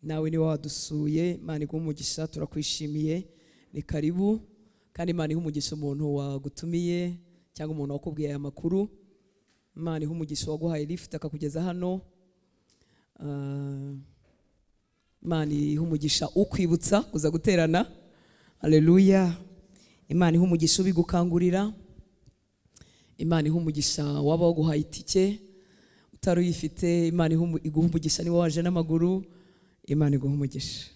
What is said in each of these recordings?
Nawe niba wadusuye, Imana iguhe umugisha, turakwishimiye, ni karibu. Kandi Imana ihe umugisha umuntu wagutumiye cyangwa umuntu wakubwiye aya makuru. Imana ihe umugisha waguhaye lift akakugeza hano. Imana ihe umugisha ukwibutsa kuza guterana. Haleluya. Imana ihe umugisha ubigukangurira. Imana ihe umugisha waba waguhaye itike utari uyifite. Imana iguhe umugisha niba waje n'amaguru. Imana iguhe umugisha.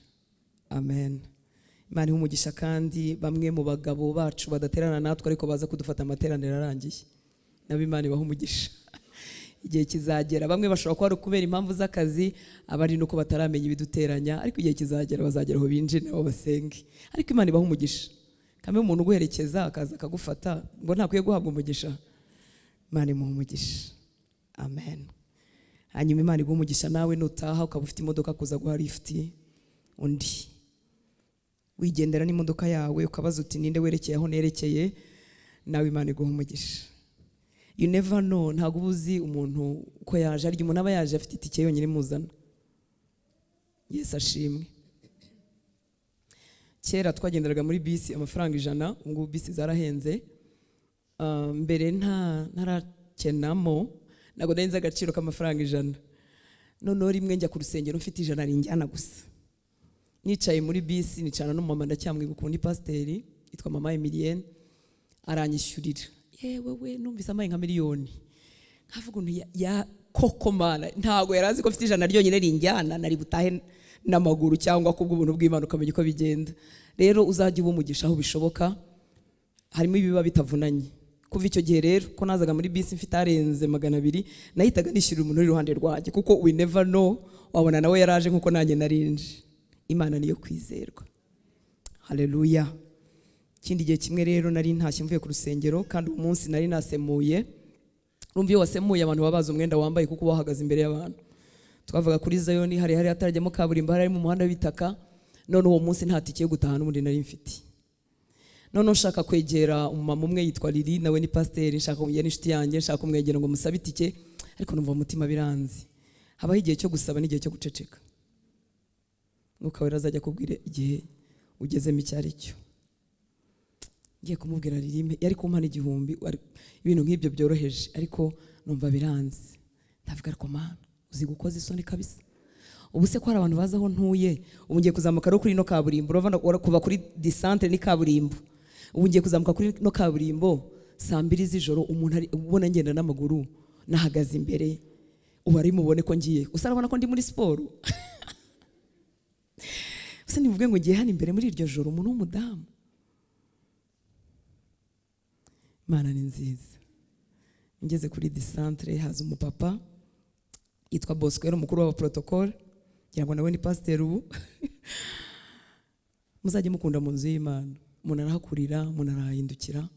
Amen. Imana ihe umugisha kandi bamwe mu bagabo bacu badaterana natwe ariko baza kudufata amateraniro arangiye, nabo Imana ibahe umugisha. Igihe kizagera, bamwe bashobora kuba ari ukubera impamvu z'akazi, abandi nuko bataramenya ibiduteranya, ariko igihe kizagera bazagera aho binjire nabo basenge. Ariko Imana ibahe umugisha. Kamwe umuntu uguherekeza akaza akagufata ngo ntakwiye guhabwa umugisha, Imana imuhe umugisha. Amen. Hanyuma Imana iguhe umugisha nawe nutaha ukaba ufite imodoka kuza guha lift undi, wigendera n'imodoka yawe ukabaza uti ninde werekeye aho nerekeye, nawe Imana iguhe umugisha. You never know, ntabwo uba uzi umuntu uko yaje. Hari igihe umuntu aba yaje afite itike yonyine imuzana. Yesu ashimwe. Kera twagenderaga muri bisi amafaranga 100, ubu ngubu bisi zarahenze. Mbere ntarakenamo, ntabwo nari nzi agaciro k'amafaranga 100. Noneho rimwe njya ku rusengero mfite 100 rinjyana gusa. Nicaye muri bisi, nicarana n'umumama ndacyamwibuka, ubu ni pasiteri, yitwa Mama Emilienne, aranyishyurira. Yewe we, numvise amaye nka miliyoni. Nkavuga ukuntu ya koko Mana, ntabwo yari azi ko mfite 100 ryonyine rinjyana, nari butahe n'amaguru cyangwa kubw'ubuntu bw'Imana ukamenya uko bigenda. Rero uzajya uba umugisha aho bishoboka, harimo ibiba bitavunanye. Kuva icyo gihe rero ko nazaga muri bisi mfite arenze 200, nahitaga nishyurira umuntu uri iruhande rwanjye, kuko we never know, wabona nawe yaraje nkuko nanjye narinje. Imana niyo kwizerwa. Haleluya. Ikindi gihe kimwe rero nari ntashye mvuye ku rusengero, kandi uwo munsi nari nasemuye. Urumva iyo wasemuye abantu baba bazi umwenda wambaye kuko wahagaze imbere y'abantu. Twavuga kuri Zayoni, hari hari hatarajyamo kaburimbo, hari mu muhanda w'ibitaka. None uwo munsi nta tike yo gutaha n'ubundi nari mfite. None nshaka kwegera umumama umwe yitwa Lili, nawe ni pasiteri, nshaka kumwegera n'inshuti yanjye, nshaka kumwegera ngo musabe itike, ariko numva umutima biranze. Habaho igihe cyo gusaba n'igihe cyo guceceka. Mwuka Wera azajya akubwira igihe ugezemo icyo ari cyo. Ngiye kumubwira Lili, yari kumpa 1000, ibintu nk'ibyo byoroheje, ariko numva biranze. Ndavuga ariko Mana, uzi gukoza isoni kabisa. Ubu se ko hari abantu baza aho ntuye, ubu ngiye kuzamuka rero kuri ino kaburimbo, urabona kuva kuri disantere ni kaburimbo. Ubu ngiye kuzamuka kuri ino kaburimbo saa 2 z'ijoro, umuntu ari ubona ngenda n'amaguru nahagaze imbere, ubu ari mubone ko ngiye. Usa arabona ko ndi muri siporo. Usa nivuge ngo ngiye hano imbere muri iryo joro, umuntu w'umudamu. Imana ni nziza. Ngeze kuri disantere haza umupapa yitwa Bosco, yari umukuru wa protocole, ngira ngo nawe ni pasiteri ubu. Muzajye mukunda mu nzu y'Imana, umuntu arahakurira, umuntu arahindukira,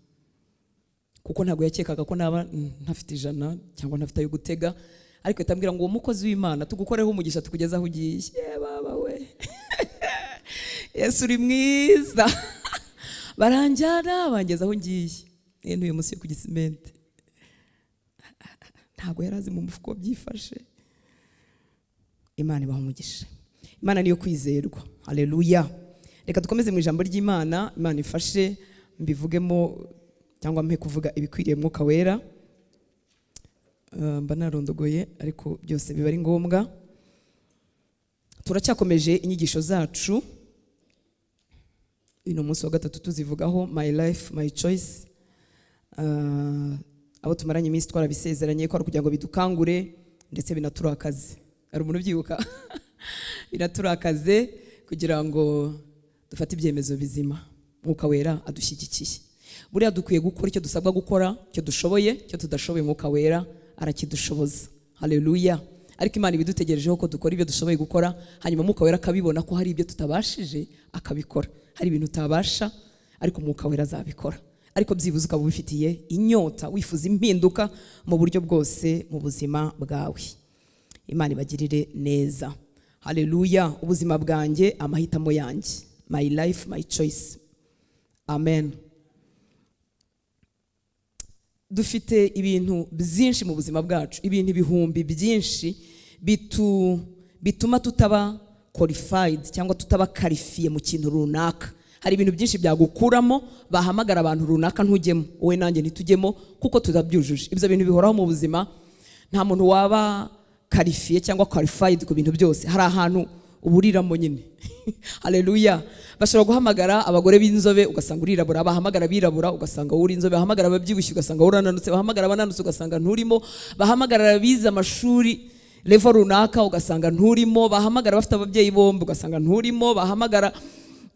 kuko ntabwo yakekaga ko naba ntafite 100 cyangwa ntafite ayo gutega, ariko itambwira ngo uwo mukozi w'Imana tugukoreho umugisha tukugeze aho ugiye. Ye baba we, Yesu uri mwiza. Baranjyana bangeza aho ngiye. Ntuye munsi yo ku gisimenti. Ntabwo yari azi mu mufuko byifashe. Imana ibaha umugisha. Imana niyo kwizerwa. Haleluya. Reka dukomeze mu ijambo ry'Imana. Imana ifashe mbivugemo cyangwa mpe kuvuga ibikwiriye Mwuka Wera. Mba narondogoye ariko byose biba ari ngombwa. Turacyakomeje inyigisho zacu. Uyu ni umunsi wa 3 tuzivugaho, my life my choice. Abo tumaranye iminsi twarabisezeranye ko ari kugira ngo bidukangure ndetse binaturakaze. Hari umuntu ubyibuka? Binaturakaze kugira ngo dufate ibyemezo bizima. Mwuka Wera adushyigikiye. Buriya dukwiye gukora icyo dusabwa gukora, icyo dushoboye, icyo tudashoboye Mwuka Wera arakidushoboza. Haleluya. Ariko Imana ibidutegerejeho ko dukora ibyo dushoboye gukora, hanyuma Mwuka Wera akabibona ko hari ibyo tutabashije akabikora. Hari ibintu utabasha ariko Mwuka Wera azabikora. Ariko byibuze ukaba ubifitiye inyota, wifuza impinduka mu buryo bwose mu buzima bwawe. Imana ibagirire neza. Haleluya. Ubuzima bwanjye, amahitamo yanjye. My life, my choice. Amen. Dufite ibintu byinshi mu buzima bwacu, ibintu ibihumbi byinshi bituma tutaba qualified cyangwa tutaba qualifié mu kintu runaka. Hari ibintu byinshi byagukuramo, bahamagara abantu runaka ntujyemo, wowe nanjye ntitujyemo kuko tutabyujuje. Ibyo bintu bihoraho mu buzima, nta muntu waba qualifié cyangwa qualified ku bintu byose. Hari ahantu uburiramo nyine. Haleluya. Bashobora guhamagara abagore b'inzobe ugasanga urirabura, bahamagara abirabura ugasanga uri inzobe, bahamagara ababyibushye ugasanga urananutse, bahamagara abananutse ugasanga nturimo, bahamagara abize amashuri level runaka ugasanga nturimo, bahamagara bafite ababyeyi bombi ugasanga nturimo, bahamagara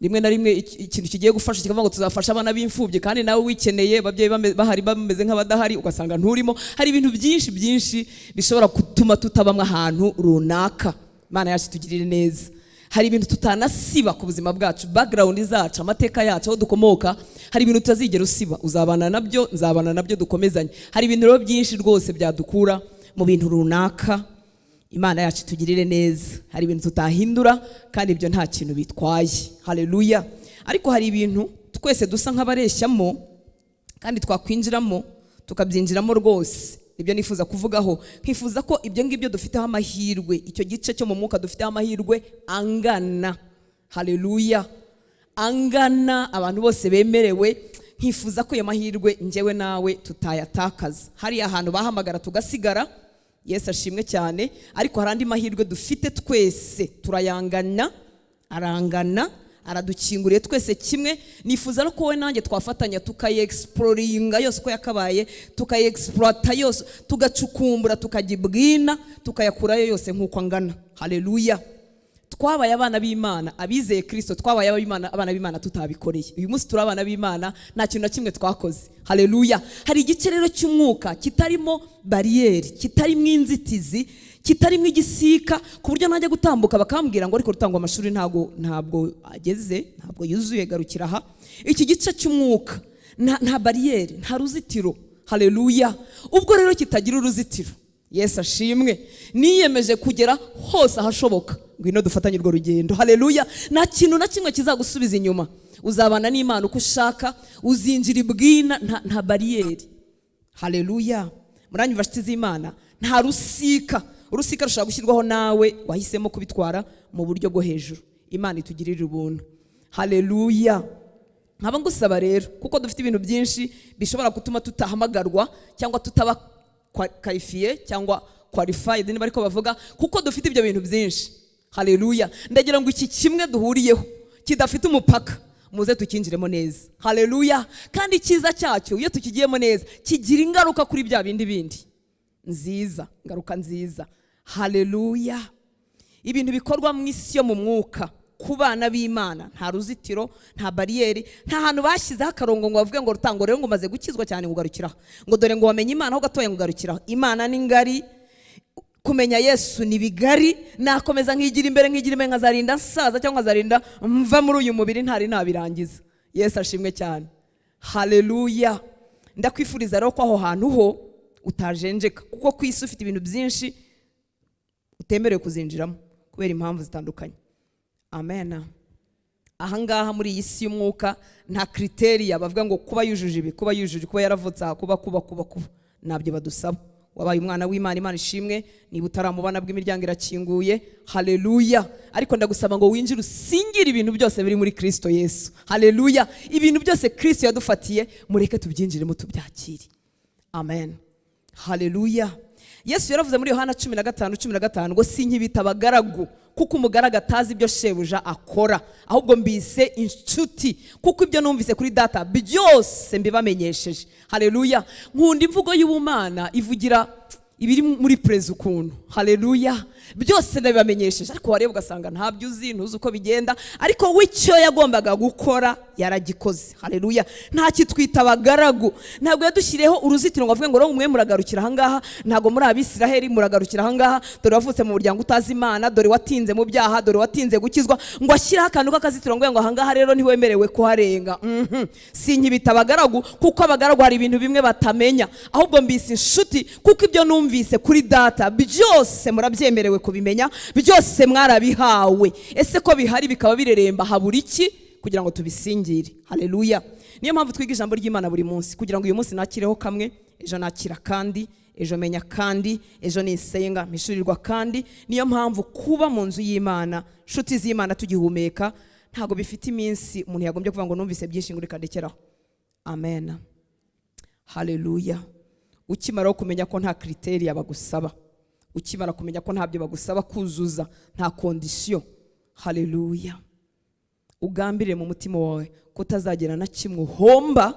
rimwe na rimwe ikintu kigiye gufasha kikavuga ngo tuzafasha abana b'imfubyi kandi nawe wikeneye, ababyeyi bahari bameze nk'abadahari ugasanga nturimo. Hari ibintu byinshi byinshi bishobora gutuma tutabamwe ahantu runaka. Imana yacu tugirire neza. Hari ibintu tutanasiba ku buzima bwacu, background zacu, amateka yacu, aho dukomoka. Hari ibintu tutazigera usiba, uzabana nabyo, nzabana nabyo, dukomezanye. Hari ibintu rero byinshi rwose byadukura mu bintu runaka. Imana yacu tugirire neza. Hari ibintu tutahindura kandi ibyo nta kintu bitwaye. Haleluya. Ariko hari ibintu twese dusa nk'abareshyamo kandi twakwinjiramo tukabyinjiramo rwose. Ibyo nifuza kuvugaho, nkifuza ko ibyo ngibyo dufiteho amahirwe, icyo gice cyo mu mwuka dufiteho amahirwe angana. Haleluya. Angana, abantu bose bemerewe. Nkifuza ko ayo mahirwe njyewe nawe tutayatakaza. Hari ahantu bahamagara tugasigara, Yesu ashimwe cyane, ariko hari andi mahirwe dufite twese turayangana, arangana, aradukinguriye twese kimwe. Nifuza ko wowe nanjye twafatanya tukayexploringa yose uko yakabaye, tukayexploita yose, tugacukumbura, tukagibwina, tukayakurayo yose nk'uko angana. Haleluya. Twabaye abana b'Imana, abizeye Kristo twabaye abana b'Imana tutabikoreye. Uyu munsi turi abana b'Imana, nta kintu na kimwe twakoze. Haleluya. Hari igice rero cy'umwuka kitarimo bariyeri, kitarimo inzitizi, kitarimo igisika, ku buryo najya gutambuka bakambwira ngo ariko rutangwa amashuri ntabwo ageze, ntabwo yuzuye, garukira aha. Iki gice cy'umwuka nta bariyeri, nta ruzitiro. Haleluya. Ubwo rero kitagira uruzitiro, Yesu ashimwe, niyemeje kugera hose ahashoboka. Ngwino dufatanye urwo rugendo. Haleluya. Nta kintu na kimwe kizagusubiza inyuma. Uzabana n'Imana uko ushaka, uzinjira ibwina, nta bariyeri. Haleluya. Muranyumva nshuti z'Imana, nta rusika. Urusika rushobora gushyirwaho nawe wahisemo kubitwara mu buryo bwo hejuru. Imana itugirire ubuntu. Haleluya. Nkaba ngusaba rero, kuko dufite ibintu byinshi bishobora gutuma tutahamagarwa cyangwa tutaba qualifié cyangwa qualified, niba ariko bavuga, kuko dufite ibyo bintu byinshi. Haleluya. Ndagira ngo iki kimwe duhuriyeho kidafite umupaka muze tukinjiremo neza. Haleluya. Kandi icyiza cyacyo iyo tukigiyemo neza kigira ingaruka kuri bya bindi bindi nziza, ingaruka nziza. Haleluya. Ibintu bikorwa mu isi yo mu mwuka ku bana b'Imana, nta ruzitiro, nta bariyeri, nta hantu bashyizeho akarongo ngo bavuge ngo rutango rero ngo umaze gukizwa cyane ngo ugarukiraho, ngo dore ngo wamenye Imana aho gatoya ngo ugarukiraho. Imana ni ngari, kumenya Yesu ni bigari. Nakomeza nkigira imbere nkazarinda nsaza cyangwa nkazarinda mva muri uyu mubiri ntari nabirangiza. Yesu ashimwe cyane. Haleluya. Ndakwifuriza rero ko aho hantu ho utajenjeka, kuko ku isi ufite ibintu byinshi utemerewe kuzinjiramo kubera impamvu zitandukanye. Amen. Ahangaha muri iyi si y'umwuka nta criteria bavuga ngo kuba yujuje ibi, kuba yujuje, kuba yaravutse, kuba kuba kuba kuba, nabyo badusaba. Wabaye umwana w'Imana, Imana ishimwe. Niba utaramubana bw'imiryango irakinguye. Haleluya. Ariko ndagusaba ngo winjire usingire ibintu byose biri muri Kristo Yesu. Haleluya. Ibintu byose Kristo yadufatiye, mureke tubyinjiremo tubyakire. Amen. Haleluya. Yesu yaravuze muri Yohana 15:15 ngo sinkibita abagaragu kuko umugaragu atazi ibyo shebuja akora, ahubwo mbise inshuti kuko ibyo numvise kuri data byose mbibamenyesheje. Haleluya. Nkunda imvugo y'ubumana ivugira ibiri muri prez ukuntu. Haleluya. Byose ndabibamenyesheje, ariko wareba ugasanga ntabyo uzi, ntuzi uko bigenda, ariko wicyo yagombaga gukora yaragikoze. Haleluya. Nta kitwita abagaragu, ntabwo yadushyiriyeho uruzitiro ngo avuge ngo mwe muragarukira ahangaha, ntabwo muri Abisiraheli muragarukira ahangaha, dore wavutse mu muryango utazi Imana, dore watinze mu byaha, dore watinze gukizwa, ngo ashyiraho akantu k'akazitiro ngo ahangaha rero ntiwemerewe kuharenga. Sinkibita abagaragu kuko abagaragu hari ibintu bimwe batamenya, ahubwo mbise inshuti kuko ibyo numvise kuri data byose murabyemerewe kubimenya, byose mwarabihawe. Ese ko bihari bikaba bireremba, habura iki kugira ngo tubisingire? Haleluya. Niyo mpamvu twiga ijambo ry'Imana buri munsi, kugira ngo uyu munsi nakireho kamwe, ejo nakira kandi, ejo menya kandi, ejo nisenga mpishurirwa kandi. Niyo mpamvu kuba mu nzu y'Imana, nshuti z'Imana, tugihumeka ntago bifite iminsi umuntu yagombye kuvuga ngo numvise byinshi ngo reka ndekeraho. Amen, haleluya. Ukimara kumenya ko nta criteria bagusaba, ukimara kumenya ko ntabyo bagusaba kuzuza, nta condition, haleluya, ugambirire mu mutima wawe kutazagira na kimwe uhomba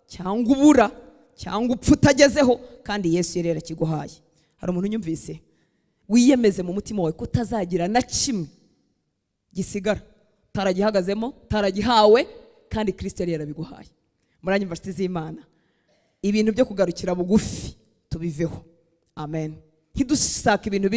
cyangwa ubura cyangwa upfa utagezeho, kandi Yesu yari yarakiguhaye. Hari umuntu unyumvise? Wiyemeze mu mutima wawe kutazagira na kimwe gisigara taragihagazemo, taragihawe, kandi Kristo yari yarabiguhaye. Muranyumva nshuti z'Imana? Ibintu byo kugarukira bugufi tubiveho. Amen. Ntidusaka ibintu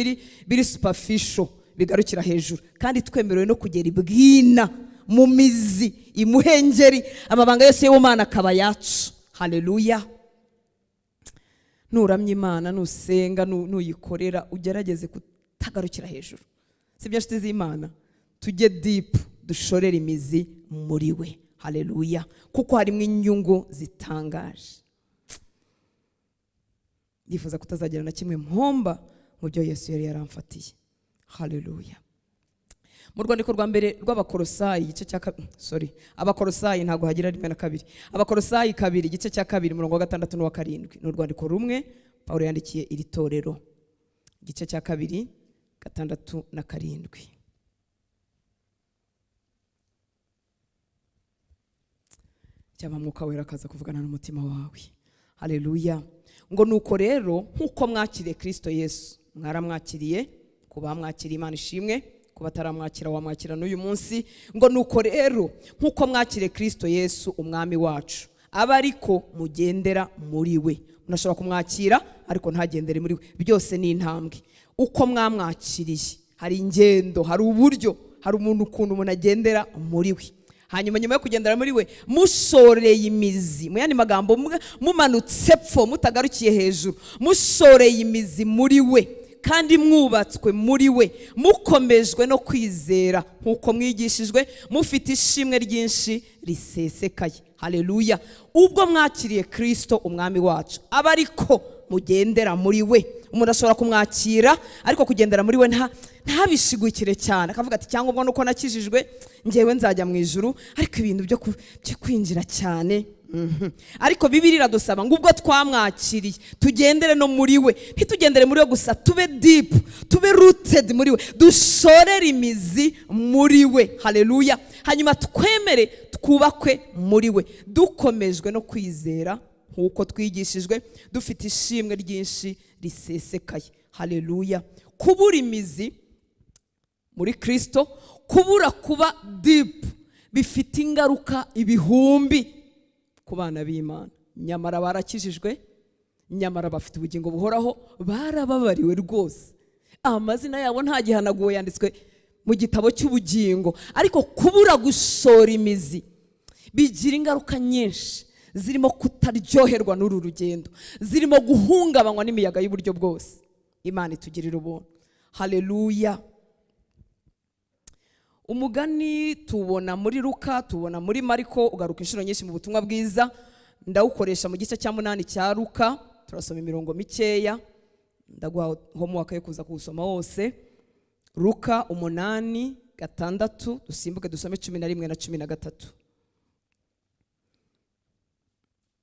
biri superficial bigarukira hejuru, kandi twemerewe no kugera ibwina mu mizi imuhengeri, amabanga yose y'Imana akaba yacu. Haleluya. Nuramya Imana, nusenga, nuyikorera, ugerageze kutagarukira hejuru. Sibyo nshuti z'Imana? Tujye deep, dushorere imizi muri we. Haleluya. Kuko harimo inyungu zitangaje. Ndifuza kutazagira na kimwe mpomba mu byo Yesu yari yaramfatiye. Haleluya. Mu rwandiko rwa mbere rw'Abakolosayi igice cya sorry, Abakolosayi ntago hagira rimwe na kabiri. Abakolosayi 2 igice cya 2 umurongo wa 6 n'uwa 7. Ni urwandiko rumwe Paulo yandikiye iri torero. Igice cya 2 6 na 7. Cyaba Mwuka Wera akaza kuvugana n'umutima wawe. Haleluya. Ngo nuko rero nkuko mwakiriye Kristo Yesu, mwaramwakiriye, kuba mwakiriye Imana ishimwe, kuba ataramwakira wamwakira n'uyu munsi. Ngo nuko rero nkuko mwakiriye Kristo Yesu umwami wacu, aba ariko mugendera muri we. Unashobora kumwakira ariko ntagendere muri we. Byose ni intambwe. Uko mwamwakiriye, hari ingendo, hari uburyo, hari umuntu ukuntu umuntu agendera muri we. Hanyuma nyuma yo kugendera muri we, mushoreye imizi, mu yandi magambo mumanutse pfo mutagarukiye hejuru, mushoreye imizi muri we, kandi mwubatswe muri we, mukomejwe no kwizera nkuko mwigishijwe, mufite ishimwe ryinshi risesekaye. Haleluya. Ubwo mwakiriye Kristo umwami wacu, aba ariko mugendera muri we. Umuntu ashobora kumwakira ariko kugendera muri we ntabishigukire cyane, akavuga ati cyangwa ubwo nuko nakijijwe ngewe nzajya mu ijuru, ariko ibintu byo kwinjira cyane. Ariko Bibiliya iradusaba ngo ubwo twamwakiriye tugendere no muri we, ntitugendere muri we gusa, tube deep, tube rooted muri we, dushorere imizi muri we. Haleluya. Hanyuma twemere twubakwe muri we, dukomejwe no kwizera nkuko twigishijwe, dufite ishimwe ryinshi risesekaye. Haleluya. Kubura imizi muri Kristo, kubura kuba deep, bifite ingaruka ibihumbi ku bana b'Imana. Nyamara barakijijwe, nyamara bafite ubugingo buhoraho, barababariwe rwose, amazina yabo nta gihanaguwe yanditswe mu gitabo cy'ubugingo. Ariko kubura gushora imizi bigira ingaruka nyinshi, zirimo kutaryoherwa n'uru rugendo, zirimo guhungabanywa n'imiyaga y'uburyo bwose. Imana itugirira ubuntu. Haleluya. Umugani tubona muri Luka, tubona muri Mariko, ugaruka inshuro nyinshi mu butumwa bwiza. Ndawukoresha mu gice cya 8 cya Luka, turasoma imirongo mikeya, ndaguha homework yo kuza kuwusoma wose. Luka 8:6, dusimbuke dusome 11 na 13.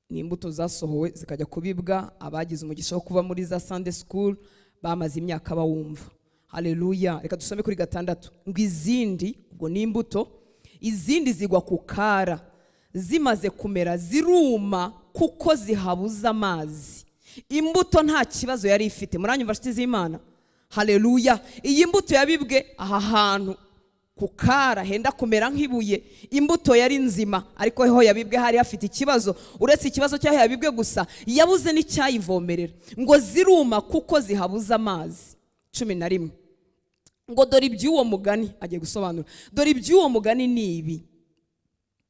Ni imbuto zasohowe zikajya kubibwa abagize umugisha wo kuba muri za Sunday school bamaze imyaka bawumva. Haleluya. Reka dusome kuri 6. Ngo izindi, ubwo ni imbuto, izindi zigwa ku kara, zimaze kumera ziruma kuko zihabuza amazi. Imbuto nta kibazo yari ifite. Muranyumva nshuti z'Imana? Haleluya. Iyi mbuto yabibwe aha hantu ku kara henda kumera nk'ibuye, imbuto yari nzima, ariko ho yabibwe hari hafite ikibazo. Uretse ikibazo cyaho yabibwe gusa, yabuze n'icyayivomerera, ngo ziruma kuko zihabuza amazi. 11. Ngo dore iby'uwo mugani, agiye gusobanura. Dore iby'uwo mugani ni ibi.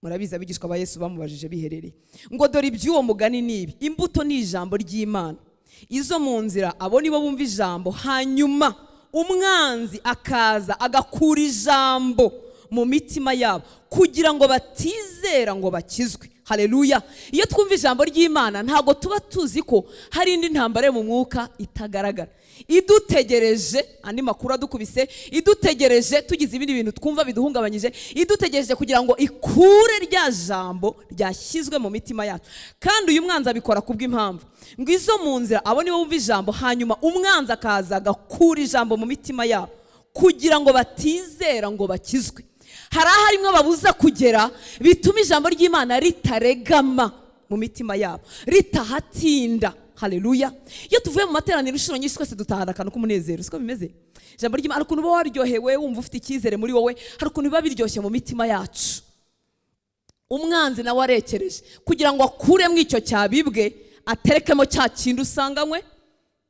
Murabizi abigishwa ba Yesu bamubajije biherereye. Ngo dore iby'uwo mugani ni ibi. Imbuto ni ijambo ry'Imana. Izo mu nzira abo nibo bumva ijambo, hanyuma umwanzi akaza agakura ijambo mu mitima yabo kugira ngo batizera ngo bakizwe. Haleluya. Iyo twumva ijambo ry'Imana ntabwo tuba tuzi ko hari indi ntambara yo mu mwuka itagaragara idutegereje, andi makuru adukubise, idutegereje tugize ibindi bintu twumva biduhungabanyije, idutegereje kugira ngo ikure rya jambo ryashyizwe mu mitima yacu. Kandi uyu mwanzi abikora kubw'impamvu ngo izo mu nzira abo nibo bumva ijambo, hanyuma umwanzi akaza agakura ijambo mu mitima yabo kugira ngo batizera ngo bakizwe. Hari aho rimwe babuza kugera bituma ijambo ry'Imana ritaregama mu mitima yabo, ritahatinda. Haleluya. Iyo tuvuye mu materaniro inshuro nyinshi twese dutahana akantu k'umunezero, siko bimeze? Ijambo ry'Imana, ukuntu uba waryohewe wumva ufite icyizere muri wowe, hari ukuntu biba biryoshye mu mitima yacu. Umwanzi nawe arekereje kugira ngo akuremo icyo cyabibwe, aterekemo cya kindi usanganywe.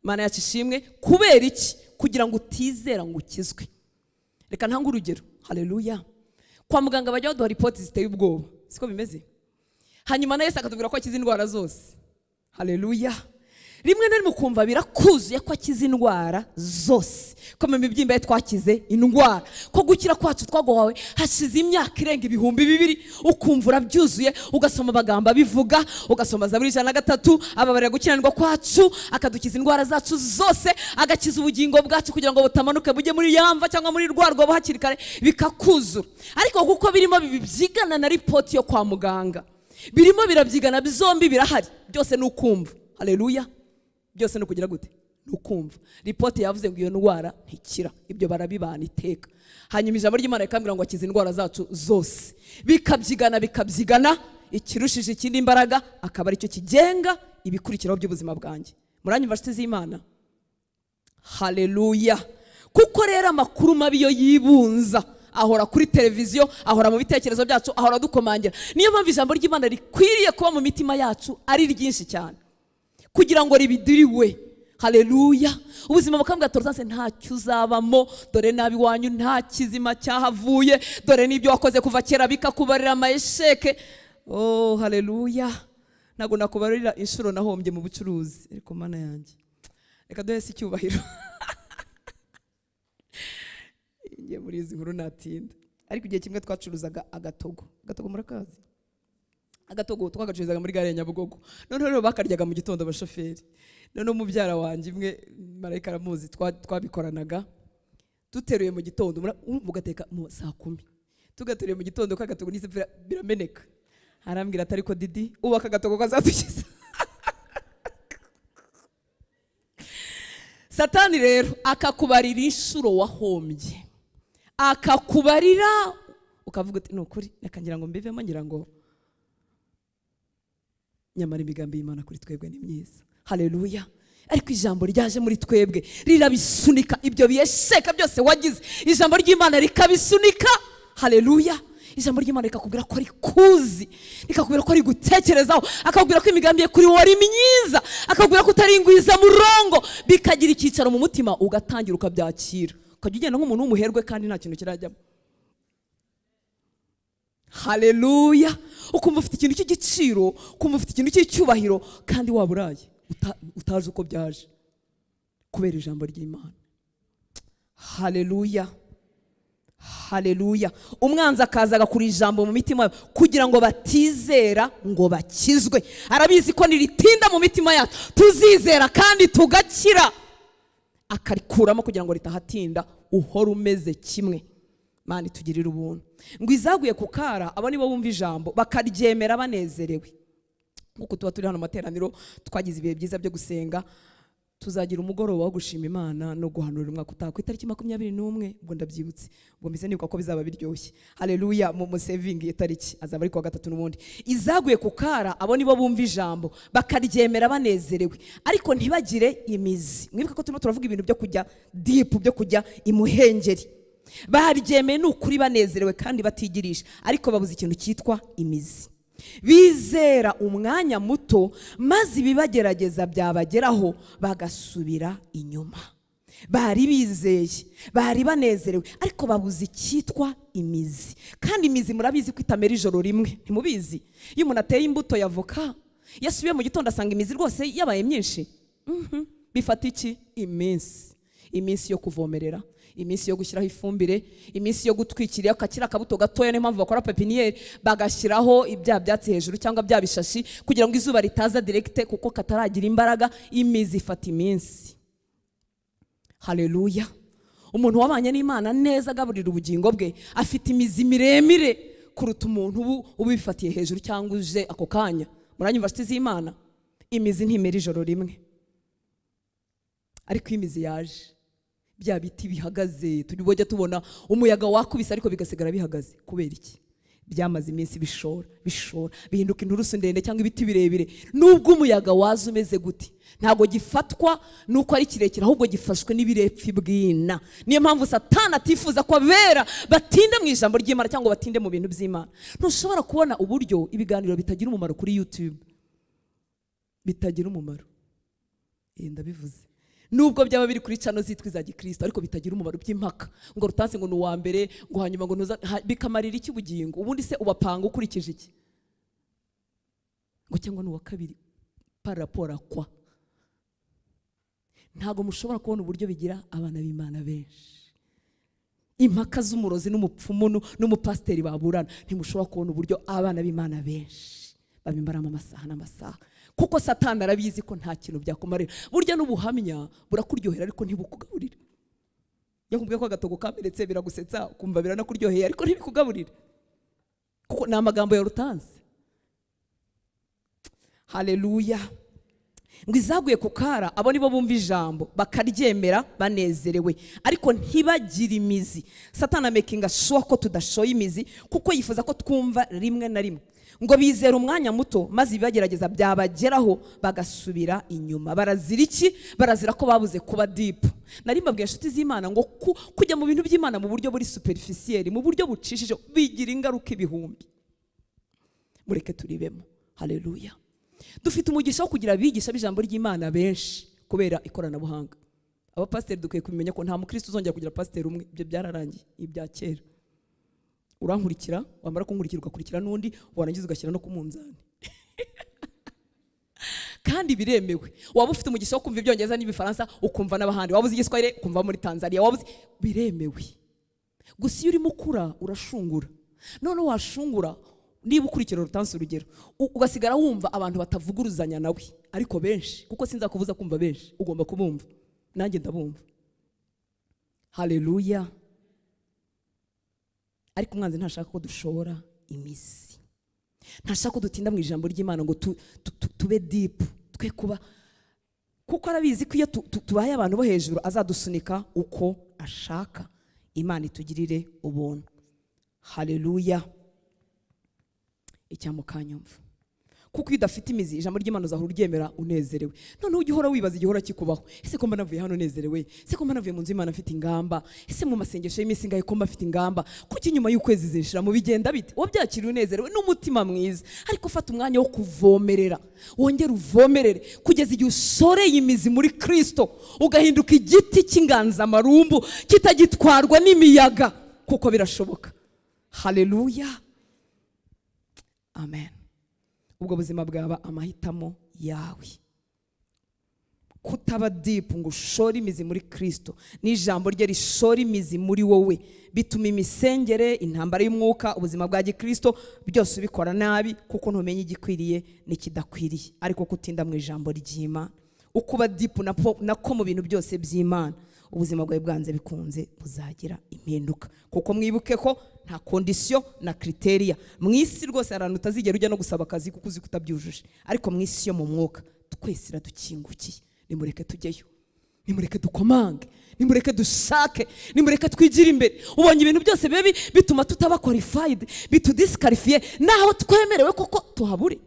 Imana yacu ishimwe. Kubera iki? Kugira ngo utizera ngo ukizwe. Reka ntange urugero. Haleluya. Kwa muganga bajya baduha ripoti ziteye ubwoba, siko bimeze? Hanyuma na Yesu akatubwira ko akiza indwara zose. Haleluya. Rimwe na rimwe ukumva birakuzuye ko akiza indwara zose, ko mu mibyimba ye twakize indwara, ko gukira kwacu twagohawe hashize imyaka irenga 2000. Ukumva urabyuzuye, ugasoma abagamba bivuga, ugasoma Zaburi 103, ababarira gukiranirwa kwacu, akadukiza indwara zacu zose, agakiza ubugingo bwacu kugira ngo butamanuke bujye muri yamva cyangwa muri rwa rwobo hakiri kare, bikakuzura. Ariko kuko birimo bibyigana na ripoti yo kwa muganga, birimo birabyigana bizombi, birahari byose, ni ukumva. Haleluya. Byose no kugira gute? Nukumva. Ripoti yavuze ngo iyo ndwara ntikira, ibyo barabibana iteka. Hanyuma ijambo ry'Imana rikambwira ngo akize indwara zacu zose, bikabyigana bikabyigana, ikirushije ikindi imbaraga akaba aricyo kigenga ibikurikiraho by'ubuzima bwanjye. Muranyumva nshuti z'Imana? Haleluya. Kuko rero amakuru mabi yo yibunza ahora kuri televiziyo, ahora mu bitekerezo byacu, ahora dukomangira. Niyo mpamvu ijambo ry'Imana rikwiriye kuba mu mitima yacu ari ryinshi cyane, kugira ngo ribidiriwe. Haleluya. Ubuzima bukambwa Tortance ntacyo uzabamo, dore nabi wanyu nta kizima cyahavuye, dore n'ibyo wakoze kuva kera bikakubarira amayesheke. Oh, haleluya. Ntabwo nakubarira inshuro nahombye mu bucuruzi, ariko Mana yanjye reka duhese icyubahiro. Ngiye muri izi nkuru natinda, ariko igihe kimwe twacuruzaga agatogo. Agatogo murakazi? Agatogo twagacuruzaga muri gare ya Nyabugogo. Noneho rero bakaryaga mu gitondo abashoferi. Noneho mubyara wanjye imwe marayika aramuzi, twabikoranaga duteruye mu gitondo, ugateka mu saa 10, tugateruye mu gitondo kagatogo nise birameneka. Arambwira atari ko Didi ubaka agatogo kazadukiza. Satani rero akakubarira inshuro wahombye, akakubarira ukavuga uti nukuri reka ngira ngo mbivemo, ngira ngo nyamara imigambi y'Imana kuri twebwe ni myiza. Haleluya. Ariko ijambo ryaje muri twebwe rirabisunika ibyo biyesheka byose wagize, ijambo ry'Imana rikabisunika. Haleluya. Ijambo ry'Imana rikakubwira ko rikuzi, rikakubwira ko rigutekerezaho, akakubwira ko imigambi ye kuri wowe ari myiza, akakubwira ko utari ingwiza murongo, bikagira icyicaro mu mutima, ugatangira ukabyakira, ukajya ugenda nk'umuntu w'umuherwe kandi nta kintu kirajyamo. Haleluya. Ukumva ufite ikintu cy'igiciro, ukumva ufite ikintu cy'icyubahiro, kandi waburaye utazi uko byaje, kubera ijambo ry'Imana. Haleluya. Haleluya. Umwanzi akaza agakura ijambo mu mitima yabo kugira ngo batizera ngo bakizwe. Arabizi ko niritinda mu mitima yacu tuzizera kandi tugakira, akarikuramo kugira ngo ritahatinda, uhora umeze kimwe. Mana itugirire ubuntu. Ngo izaguye kukara, abo nibo bumva ijambo bakaryemera banezerewe. Nkuko tuba turi hano materaniro twagize ibihe byiza byo gusenga, tuzagira umugoroba wo gushima Imana no guhanurira umwaka utaha ku itariki 21. Ubwo ndabyibutse, ubwo mbise nibuka ko bizaba biryoshye. Haleluya. Mu saving itariki azaba ari kuwa gatatu n'ubundi. Izaguye kukara, abo nibo bumva ijambo bakaryemera banezerewe, ariko ntibagire imizi. Mwibuka ko turimo turavuga ibintu byo kujya deep, byo kujya imuhengeri. Baryemeye n'ukuri banezerewe kandi batigirisha, ariko babuze ikintu cyitwa imizi. Bizera umwanya muto, maze ibibagerageza byabageraho bagasubira inyuma. Bari bizeye, bari banezerewe, ariko babuze icyitwa imizi. Kandi imizi murabizi ko itamera ijoro rimwe, ntimubizi? Iyo umuntu ateye imbuto ya avoka, yasubiye mu gitondo asanga imizi rwose yabaye myinshi. Bifata iki? Iminsi. Iminsi yo kuvomerera, iminsi yo gushyiraho ifumbire, iminsi yo gutwikira akakira akabuto gatoya. Niyo mpamvu bakora pepiniyeri bagashyiraho ibya byatsi hejuru cyangwa bya bishashi kugira ngo izuba ritaza direkite, kuko kataragira imbaraga. Imizi ifata iminsi. Haleluya. Umuntu wabanye n'Imana neza agaburira ubugingo bwe afite imizi miremire kuruta umuntu ubifatiye hejuru cyangwa uje ako kanya. Muranyumva nshuti z'Imana? Imizi ntimera ijoro rimwe, ariko imizi yaje bya biti bihagaze, tujya tubona umuyaga wakubise ariko bigasigara bihagaze. Kubera iki? Byamaze iminsi bishora bishora bihinduka inturusu ndende cyangwa ibiti birebire. Nubwo umuyaga waza umeze gute, ntabwo gifatwa nuko ari kirekire, ahubwo gifashwe n'ibirepfi bwina. Niyo mpamvu Satani atifuza ko abera batinde mu ijambo ry'Imana cyangwa batinde mu bintu by'Imana. Ntushobora kubona uburyo ibiganiro bitagira umumaro kuri YouTube bitagira umumaro. Ndabivuze nubwo byaba biri kuri channel zitwa za Gikristo, ariko bitagira umumaro by'impaka ngo rutanse ngo nuwa mbere ngo hanyuma ngo nuza, bikamarira iki ubugingo? Ubundi se ubapanga ukurikije iki? Ngo cyangwa nuwa kabiri par rapport à quoi? Ntago mushobora kubona uburyo bigira abana b'Imana benshi. Impaka z'umurozi n'umupfumu n'umupasteri baburana, ntimushobora kubona uburyo abana b'Imana benshi babimbaramo amasaha n'amasaha, kuko Satani arabizi ko nta kintu byakumarira. Burya n'ubuhamya burakuryohera ariko ntibukugaburira. Iyo nkubwiye ko agatogo kameretse biragusetsa ukumva biranakuryoheye, ariko ntibikugaburira, kuko ni amagambo ya rutanze. Haleluya. Ngo izaguye ku kara, abo nibo bumva ijambo bakaryemera banezerewe, ariko ntibagire imizi. Satani making sure ko tudashoye imizi, kuko yifuza ko twumva rimwe na rimwe. Ngo bizera umwanya muto maze ibibagerageza byabageraho bagasubira inyuma. Barazira iki? Barazira ko babuze kuba deep. Nari mbabwiye inshuti z'Imana ngo kujya mu bintu by'Imana mu buryo buri superficiel, mu buryo bucishije, bigira ingaruka ibihumbi. Mureke turibemo. Haleluya. Dufite umugisha wo kugira abigisha b'ijambo ry'Imana benshi kubera ikoranabuhanga. Abapasiteri dukwiye kumenya ko nta mukristo uzongera kugira pasiteri umwe, ibyo byararangiye, ibya kera. Urankurikira, wamara kunkurikira ugakurikira n'undi, warangiza ugashyira no ku munzani. Kandi biremewe. Waba ufite umugisha wo kumva ibyongereza n'ibifaransa ukumva n'abahandi, waba uzi igiswahili ukumva muri Tanzania, waba uzi, biremewe. Gusa iyo urimo ukura urashungura. None washungura niba ukurikira rutansi urugero, ugasigara wumva abantu batavuguruzanya nawe, ariko benshi, kuko sinzakubuza kumva benshi, ugomba kubumva. Nanjye ndabumva. Haleluya. Ariko umwanzi ntashaka ko dushora imizi, ntashaka ko dutinda mu ijambo ry'Imana ngo tube deep, twe kuba, kuko arabizi ko iyo tubaye abantu bo hejuru azadusunika uko ashaka. Imana itugirire ubuntu. Haleluya. Icyamukanyumva, kuko iyo udafite imizi ijambo ry'Imana uzahora uryemera unezerewe. Noneho ujye uhora wibaza igihora kikubaho: ese ko mba navuye hano nezerewe? Ese ko mba navuye mu nzu y'Imana mfite ingamba? Ese mu masengesho y'iminsi ingahe ko mba mfite ingamba? Kuki nyuma y'ukwezi zinshira mu bigenda bite? Wabyakiriye unezerewe n'umutima mwiza, ariko fata umwanya wo kuvomerera, wongere uvomerere kugeza igihe usoreye imizi muri Kristo, ugahinduka igiti cy'inganzamarumbu kitagitwarwa n'imiyaga, kuko birashoboka. Haleluya. Amen. Ubwo buzima bwaba amahitamo yawe. Kutaba deep ngo ushore imizi muri Kristo n'ijambo rye rishora imizi muri wowe, bituma imisengere, intambara y'umwuka, ubuzima bwa Gikristo byose ubikora nabi, kuko ntumenye igikwiriye n'ikidakwiriye. Ariko kutinda mu ijambo ry'Imana, ukuba deep nako mu bintu byose by'Imana, ubuzima bwawe bwanze bikunze buzagira impinduka. Kuko mwibuke ko nta condition na criteria mu isi rwose. Arantu utazigera ujya no gusaba akazi kuko uzi kutabyujuje, ariko mu isi yo mu mwuka twese iradukingukiye. Nimureke tujyeyo, nimureke dukomange, nimureke dushake, nimureke twigire imbere. Ubonye ibintu byose bibi bituma tutaba qualified, bitudisqualifiye naho twemerewe koko tuhabure.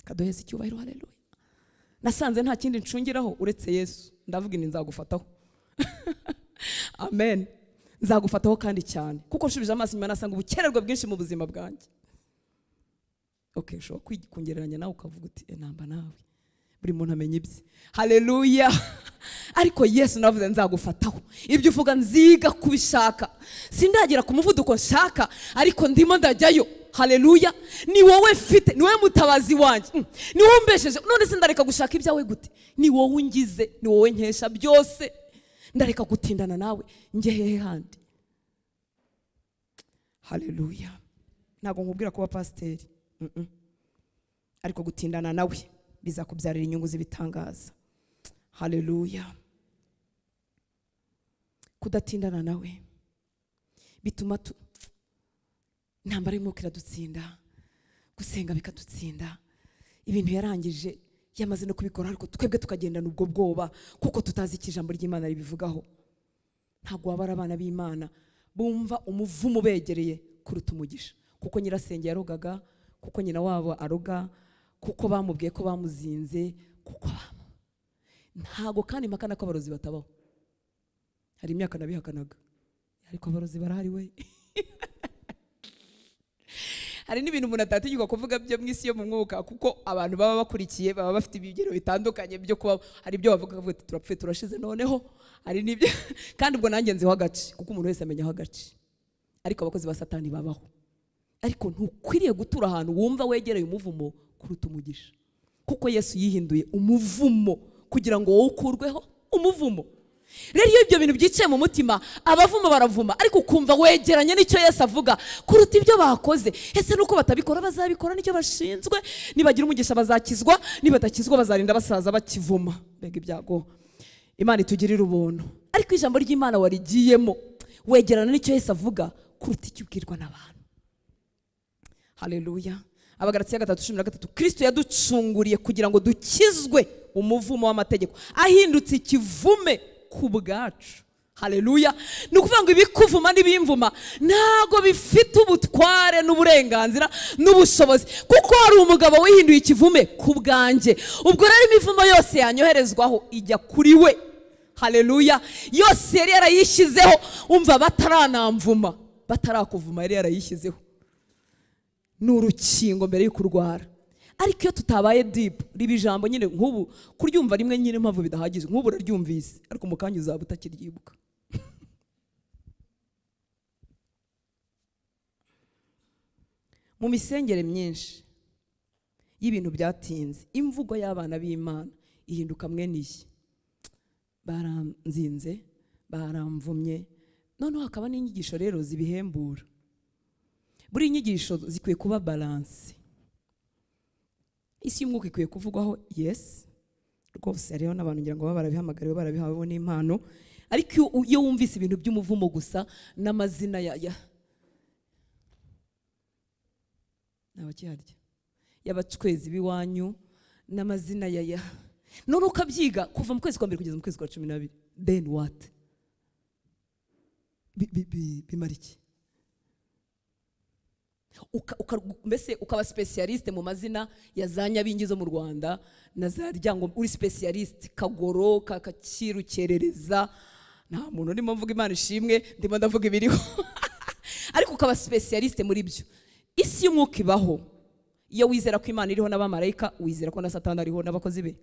Kaduheze icyubahiro. Haleluya. Nasanze nta kindi ncungiraho uretse Yesu. Ndavuga ini nzagufataho. Amen. Nzagufataho kandi cyane, kuko nshubije amaso inyuma nasanga ubukererwe bwinshi mu buzima bwanjye. Okay, ushobora kungereranya nawe ukavuga uti namba nawe. Buri muntu amenya ibye. Haleluya. Ariko Yesu navuze nzagufataho. Ibyo uvuga nziga kubishaka. Sindagera ku muvuduko nshaka, ariko ndimo ndajyayo. Haleluya. Ni wowe mfite, ni wowe mutabazi wanjye, ni wowe umbesheje. None se ndareka gushaka ibyawe gute? Ni wowe ungize, ni wowe nkesha byose. Ndareka gutindana nawe njye hehe handi? Haleluya. Ntabwo nkubwira kuba pasiteri, ariko gutindana nawe bizakubyarira inyungu z'ibitangaza. Haleluya. Kudatindana nawe bituma intambara y'umwuka iradutsinda, gusenga bikadutsinda, ibintu yarangije yamaze no kubikora, ariko twebwe tukagendana ubwo bwoba kuko tutazi icyo ijambo ry'Imana ribivugaho. Ntabwo wabara abana b'Imana bumva umuvumo begereye kuruta umugisha, kuko nyirasenge yarogaga, kuko nyina wabo aroga, kuko bamubwiye ko bamuzinze, kuko ntago kandi makana ko abarozi batabaho. Hari imyaka nabihakanaga, ariko abarozi barahari we. Hari n'ibintu umuntu atatinyuka kuvuga byo mu isi yo mu mwuka, kuko abantu baba bakurikiye baba bafite ibigero bitandukanye byo kuba hari ibyo bavuga bavuga ati turapfuye turashize noneho, hari n'ibyo kandi ubwo nanjye nziho agace, kuko umuntu wese amenyaho agace. Ariko abakozi ba Satani babaho. Ariko ntukwiriye gutura ahantu wumva wegereye umuvumo kuruta umugisha, kuko Yesu yihinduye umuvumo kugira ngo wowe ukurweho umuvumo. Rero iyo ibyo bintu byicaye mu mutima, abavuma baravuma, ariko ukumva wegeranye n'icyo Yesu avuga kuruta ibyo bakoze. Ese nuko batabikora bazabikora, nicyo bashinzwe. Nibagira umugisha bazakizwa, nibatakizwa bazarinda basaza bakivuma. Mbega ibyago! Imana itugirire ubuntu. Ariko ijambo ry'Imana warigiyemo, wegerana n'icyo Yesu avuga kuruta icyo ubwirwa n'abantu. Haleluya. Abagalatiya 3:13, Kristo yaducunguriye kugira ngo dukizwe umuvumo w'amategeko, ahindutse ikivume ku bwacu. Haleluya. Ni ukuvuga ngo ibikuvuma n'ibimvuma ntago bifite ubutware n'uburenganzira n'ubushobozi, kuko hari umugabo wihinduye ikivume ku bwanjye. Ubwo rero imivumo yose yanyoherezwaho ijya kuri we. Haleluya. Yose yari yarayishyizeho. Umva, bataranamvuma, batarakuvuma, yari yarayishyizeho. Ni urukingo mbere yo kurwara. Ariko iyo tutabaye deep, riba ijambo nyine nk'ubu kuryumva rimwe nyine impamvu bidahagije, nk'ubu uraryumvise ariko mu kanya uzaba utakiryibuka. Mu misengere myinshi y'ibintu byatinze, imvugo y'abana b'Imana ihinduka mwene iyi: baranzinze, baramvumye. Noneho hakaba n'inyigisho rero zibihembura. Buri inyigisho zikwiye kuba balance. Isi y'umwuka ikwiye kuvugwaho, yes, rwose hariho n'abantu ngira ngo baba barabihamagariwe, barabihawe n'impano. Ariko iyo wumvise ibintu by'umuvumo gusa n'amazina ya n'abakiharya y'abacwezi b'iwanyu n'amazina ya none ukabyiga kuva mu kwezi kwa mbere kugeza mu kwezi kwa 12, then what? Bimara iki? Mbese ukaba specialiste mu mazina ya za Nyabingi zo mu Rwanda na za Ryango, uri specialiste Kagoro, Kacyiru, nta muntu ndimo mvuga Imana ishimwe, ndimo ndavuga ibiriho. Ariko ukaba specialiste muri byo. Isi y'umwuka ibaho. Iyo wizera ko Imana iriho n'abamarayika, wizera ko na Satani ariho n'abakozi be.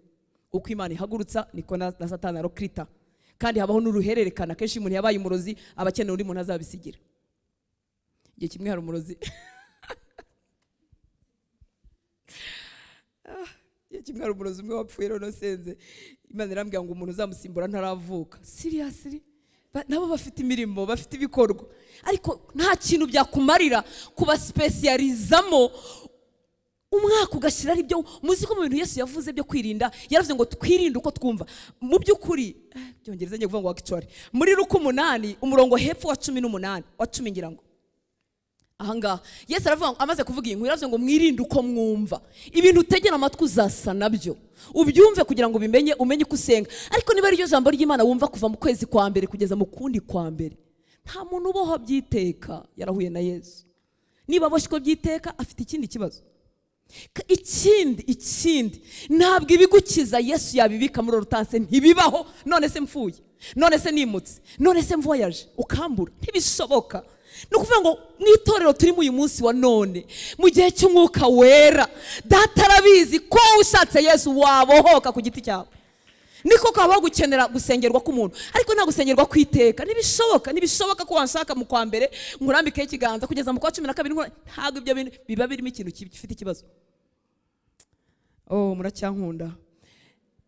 Uko Imana ihagurutsa niko na Satani arokrita. Kandi habaho n'uruhererekana. Kenshi umuntu yabaye umurozi aba akeneye undi muntu azabisigira. Igihe kimwe hari umurozi igihe kimwe hari umurozi umwe wapfuye rero senze, Imana irambwira ngo umuntu uzamusimbura ntaravuka. Seriously? Nabo bafite imirimo, bafite ibikorwa, ariko nta kintu byakumarira kuba specializamo umwaka ugashyira ari byo. Muzi ko mu bintu Yesu yavuze byo kwirinda, yaravuze ngo twirinde uko twumva. Mu by'ukuri byongereza ngiye kuvuga ngo actually muri Luka 8 umurongo hepfo wa 18 wa 10 ngira ngo ahangaha Yesu aravuga ngo, amaze kuvuga iyi nkuru yaravuze ngo mwirinde uko mwumva. Ibintu utegera amatwi uzasa nabyo, ubyumve kugira ngo ubimenye, umenye uko usenga. Ariko niba ari ryo jambo ry'Imana wumva kuva mu kwezi kwa mbere kugeza mu kundi kwa mbere, nta muntu uboho byiteka yarahuye na Yesu. Niba aboshywe byiteka afite ikindi kibazo. Ikindi ntabwo ibigukiza Yesu yabibika muri orutanse, ntibibaho. None se mfuye, none se nimutse, none se mvoyaje ukambura, ntibishoboka. Ni ukuvuga ngo mu itorero turimo uyu munsi wa none, mu gihe cy'umwuka wera, Data arabizi ko ushatse Yesu wabohoka ku giti cyawe. Niko kabaho gukenera gusengerwa k'umuntu, ariko nta gusengerwa kwiteka. Ntibishoboka, ntibishoboka ko wanshaka mu kwa mbere nkurambikeho ikiganza kugeza mu kwa 12, ntabwo ibyo bintu biba birimo ikintu gifite ikibazo. Oh, muracyankunda.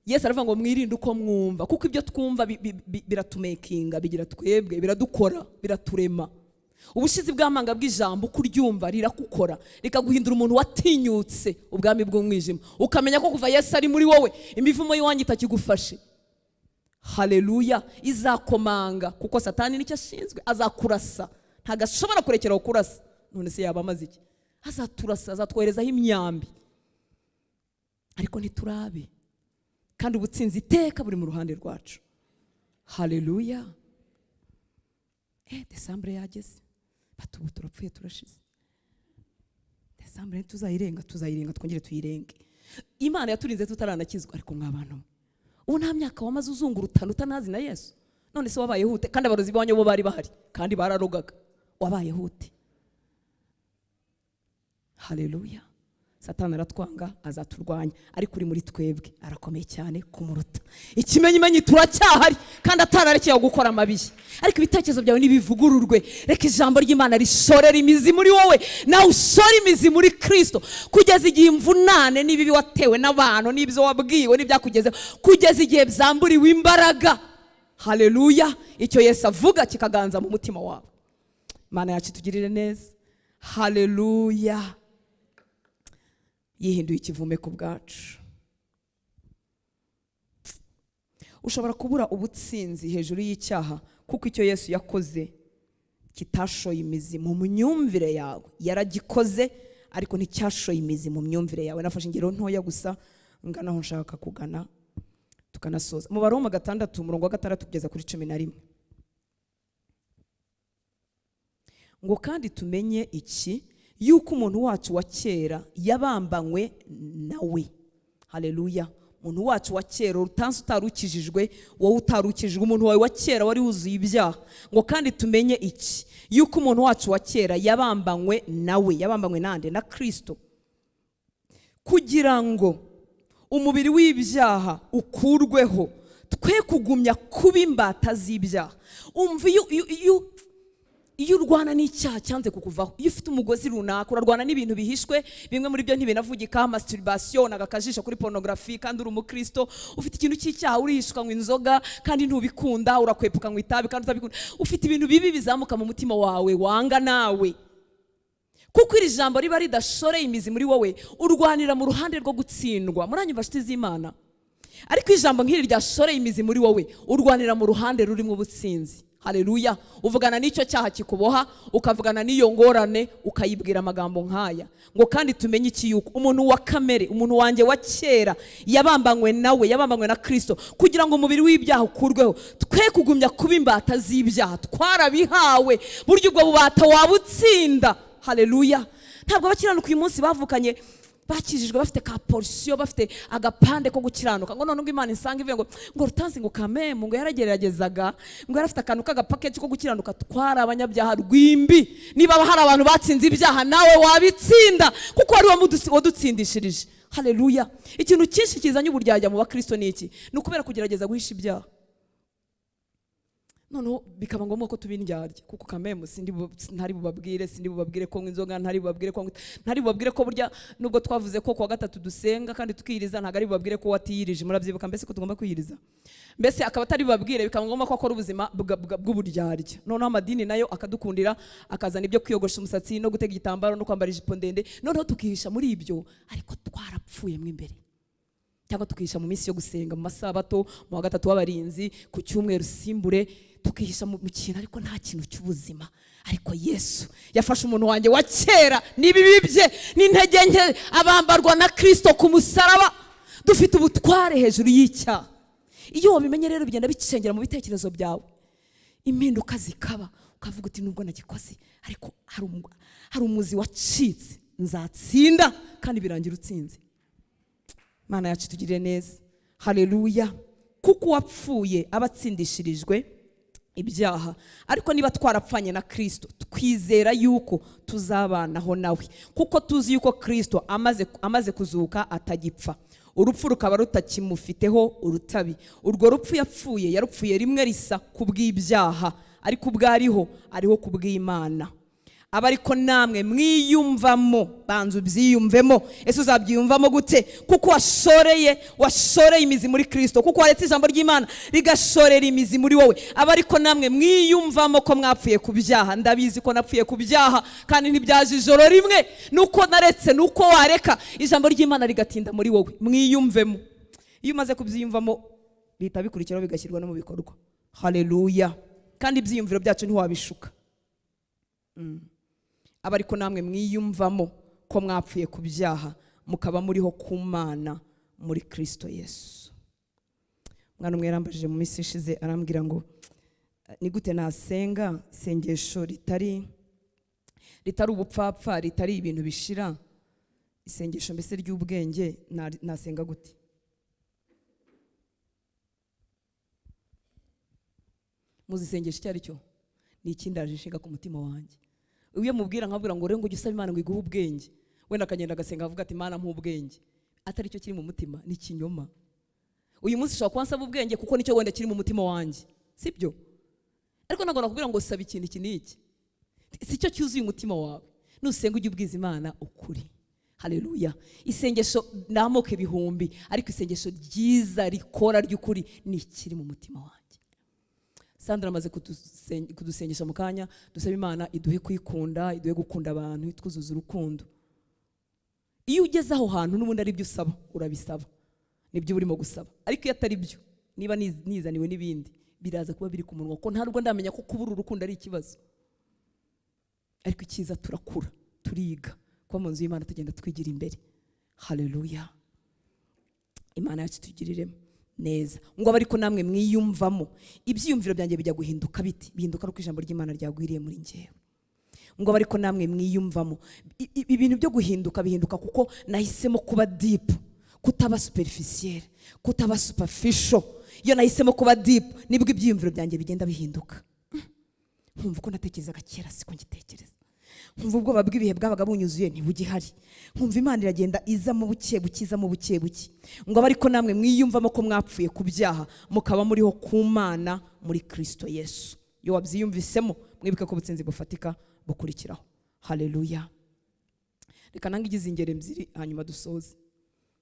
Yesu aravuga ngo mwirinde uko mwumva, kuko ibyo twumva biratumekinga, bigira twebwe, biradukora, biraturema. Ubushizi bw'amanga bw'ijambo uko uryumva rirakukora, rikaguhindura umuntu watinyutse ubwami bw'umwijima, ukamenya ko kuva Yesu ari muri wowe imivumo y'iwanyu itakigufashe. Haleluya. Izakomanga kuko Satani nicyo ashinzwe, azakurasa, ntagashobora kurekera kurasa. None se yaba amaze iki? Azaturasa, azatwoherezaho imyambi, ariko ntiturabe. Kandi ubutsinzi iteka buri mu ruhande rwacu. Haleluya. Desambure yageze, batubu turapfuye turashize. Desambure tuzayirenga, tuzayirenga, twongere tuyirenge. Imana yaturinze tutaranakizwa, ariko mwabantu ubu nta myaka wamaze uzungurutana utanazi na Yesu. None se wabaye hute? Kandi abarozi banyu bo bari bahari kandi bararogaga, wabaye hute? Haleluya. Satani aratwanga, azaturwanya, ariko uri muri twebwe arakomeye cyane kumuruta. Ikimenyimenyi turacyahari kandi atararekeye gukora amabiye. Ariko ibitekerezo byawe nibivugururwe, reka ijambo ry'Imana rishorere imizi muri wowe, nawe ushore imizi muri Kristo, kugeza igihe imvunane n'ibibi watewe n'abantu n'ibyo wabwiwe n'ibyakugezeho, kugeza igihe byamburiwe imbaraga. Haleluya. Icyo Yesu avuga kikaganza mu mutima wawe. Imana yacu itugirire neza. Haleluya. Yihinduye ikivume ku bwacu. Ushobora kubura ubutsinzi hejuru y'icyaha kuko icyo Yesu yakoze kitashoye imizi mu myumvire yawe. Yaragikoze ariko nticyashoye imizi mu myumvire yawe. Nafashe ingero ntoya gusa ngana aho nshaka kugana tukanasoza. Mu Baroma 6 umurongo wa 6 kugeza kuri 11. Ngo kandi tumenye iki, yuko umuntu wacu wa kera yabambanywe nawe. Haleluya. Umuntu wacu wa kera, utansi utarukijijwe, wowe utarukijijwe, umuntu wawe wa kera wari wuzuye ibyaha. Ngo kandi tumenye iki, yuko umuntu wacu wa kera yabambanywe nawe. Yabambanywe nande? Na Kristo, kugira ngo umubiri w'ibyaha ukurweho, twe kugumya kuba imbata z'ibyaha. Umva, iyo urwana n'icyaha cyanze kukuvaho, iyo ufite umugozi runaka urarwana n'ibintu bihishwe, bimwe muri byo ntibinavugika, masturbation, agakajisho kuri pornography, kandi uri umukristo, ufite ikintu cy'icyaha, urihishwa ngo inzoga kandi ntubikunda, urakwepuka ngo itabi kandi utabikunda, ufite ibintu bibi bizamuka mu mutima wawe wanga nawe. Kuko iri jambo riba ridashoreye imizi muri wowe, urwanira mu ruhande rwo gutsindwa. Muranyumva nshuti z'Imana? Ariko ijambo nk'iri ryashoreye imizi muri wowe, urwanira mu ruhande rurimo ubutsinzi. Haleluya. Uvugana n'icyo cyaha kikuboha, ukavugana n'iyo ngorane, ukayibwira amagambo nkaya. Ngo kandi tumenye iki, yuko umuntu wa kamere, umuntu wanjye wa kera yabambanywe nawe, yabambanywe na Kristo, kugira ngo umubiri w'ibyaha ukurweho, twe kugumya kuba imbata z'ibyaha. Twarabihawe, buryo ubwo bubata wabutsinda. Haleluya. Ntabwo abakiranuka uyu munsi bavukanye bakijijwe bafite ka portion, bafite agapande ko gukiranuka, ngo none ngo Imana isanga ivuye ngo rutansi ngo kameme, ngo yarageragezaga, ngo yarafite akantu k'agapackage ko gukiranuka. Twara abanyabyaha rwimbi. Niba hari abantu batsinze ibyaha, nawe wabitsinda, kuko ari wadutsindishirije. Haleluya. Ikintu cyinshi kizanye uburyarya mu bakristo ni iki? Ni ukubera kugerageza guhisha ibyaha. Noneho bikaba ngombwa ko tubindyarya, kuko kameme sindi ntari bubabwire, sindi bubabwire ko inzoga, ntari bubabwire ko, ntari bubabwire ko burya nubwo twavuze ko kuwa gatatu dusenga kandi tukiyiriza, ntago ari bubabwire ko watiyirije. Murabyibuka mbese ko tugomba kwiyiriza? Mbese akaba atari bubabwire, bikaba ngombwa ko akora ubuzima bw'uburyarya. Noneho amadini nayo akadukundira, akazana ibyo kwiyogosha umusatsi no gutega igitambaro no kwambara ijipo ndende, noneho tukihisha muri ibyo, ariko twarapfuye mo imbere. Cyangwa tukihisha mu minsi yo gusenga, mu masabato, mu wa gatatu w'abarinzi, ku cyumweru simbure, tukihisha mu kintu, ariko nta kintu cy'ubuzima. Ariko Yesu yafashe umuntu wanjye wa kera n'ibibi bye n'intege nke, abambarwa na Kristo ku musaraba. Dufite ubutware hejuru y'icyaha. Iyo wabimenye rero bigenda bicengera mu bitekerezo byawe, impinduka zikaba, ukavuga uti nubwo nagikoze, ariko hari umuzi wacitse, nzatsinda, kandi birangira utsinze. Imana yacu tugirire neza. Haleluya. Kuko uwapfuye aba atsindishirijwe ibyaha, ariko niba twarapfanye na Kristo, twizera yuko tuzabanaho nawe, kuko tuzi yuko Kristo amaze kuzuka atagipfa, urupfu rukaba rutakimufiteho urutabi. Urwo rupfu yapfuye yarupfuye rimwe risa kubw'ibyaha, ariko ubwo ariho ariho kubw'Imana. Aba ariko namwe mwiyumvamo, banza ubyiyumvemo. Ese uzabyiyumvamo gute? Kuko washoreye imizi muri Kristo, kuko waretse ijambo ry'Imana rigashorera imizi muri wowe. Aba ariko namwe mwiyumvamo ko mwapfuye ku byaha. Ndabizi ko napfuye ku byaha, kandi ntibyaje ijoro rimwe, nuko naretse, nuko wareka ijambo ry'Imana rigatinda muri wowe. Mwiyumvemo. Iyo umaze kubyiyumvamo bihita bikurikiraho bigashyirwa no mu bikorwa. Haleluya. Kandi ibyiyumviro byacu ntiwabishuka. Aba ariko namwe mwiyumvamo ko mwapfuye ku byaha, mukaba muriho ku Mana muri Kristo Yesu. Mwana umwe yarambajije mu minsi ishize, arambwira ngo ni gute nasenga isengesho ritari ubupfapfa, ritari ibintu bishira, isengesho mbese ry'ubwenge, nasenga gute? Muzi isengesho icyo ari cyo? Ni ikindaje inshinga ku mutima wanjye. Iyo mubwira nkabwira ngo rero ngo ujye usaba Imana ngo iguhe ubwenge, wenda akagenda agasenga avuga ati Imana mpa ubwenge, atari cyo kiri mu mutima, ni ikinyoma. Uyu munsi ushobora kuba nsaba ubwenge kuko nicyo wenda kiri mu mutima wanjye, sibyo? Ariko ntabwo nakubwira ngo saba ikintu iki n'iki, si cyo cyuzuye umutima wawe. Nusenga ujye ubwiza Imana ukuri. Haleluya. Isengesho ni amoko ibihumbi, ariko isengesho ryiza rikora ry'ukuri ni ikiri mu mutima wanjye. Sandra amaze kudusengesha mu kanya, dusaba Imana iduhe kwikunda, iduhe gukunda abantu, itwuzuza urukundo. Iyo ugeze aho hantu n'ubundi ari byo usaba, urabisaba, nibyo urimo gusaba. Ariko iyo atari byo, niba nizaniwe n'ibindi, biraza kuba biri ku munwa, ko ntabwo ndamenya ko kubura urukundo ari ikibazo. Ariko icyiza turakura, turiga, kuba mu nzu y'Imana tugenda twigira imbere. Haleluya. Imana yacu tugiriremo neza. Ngo abariko namwe mwiyumvamo. Ibyiyumviro byanjye bijya guhinduka biti? Bihinduka uko ijambo ry'Imana ryagwiriye muri njyewe. Ngo abariko namwe mwiyumvamo. Ibintu byo guhinduka bihinduka kuko nahisemo kuba deep, kutaba superficiel, kutaba superficial. Iyo nahisemo kuba deep, nibwo ibyiyumviro byanjye bigenda bihinduka. Nkumva ko natekerezaga kera siko ngitekereza. Nkumva ubwoba bw'ibihe bwabaga bunyuzuye ntibugihari. Nkumva Imana iragenda iza mu buke bukiza mu buke buke. Ngo abariko namwe mwiyumvamo ko mwapfuye ku byaha, mukaba muriho ku Mana muri Kristo Yesu. Iyo wabyiyumvisemo, mwibuke ko ubutsinzi bufatika bukurikiraho. Haleluya. Reka nange igize ingero ebyiri hanyuma dusoze,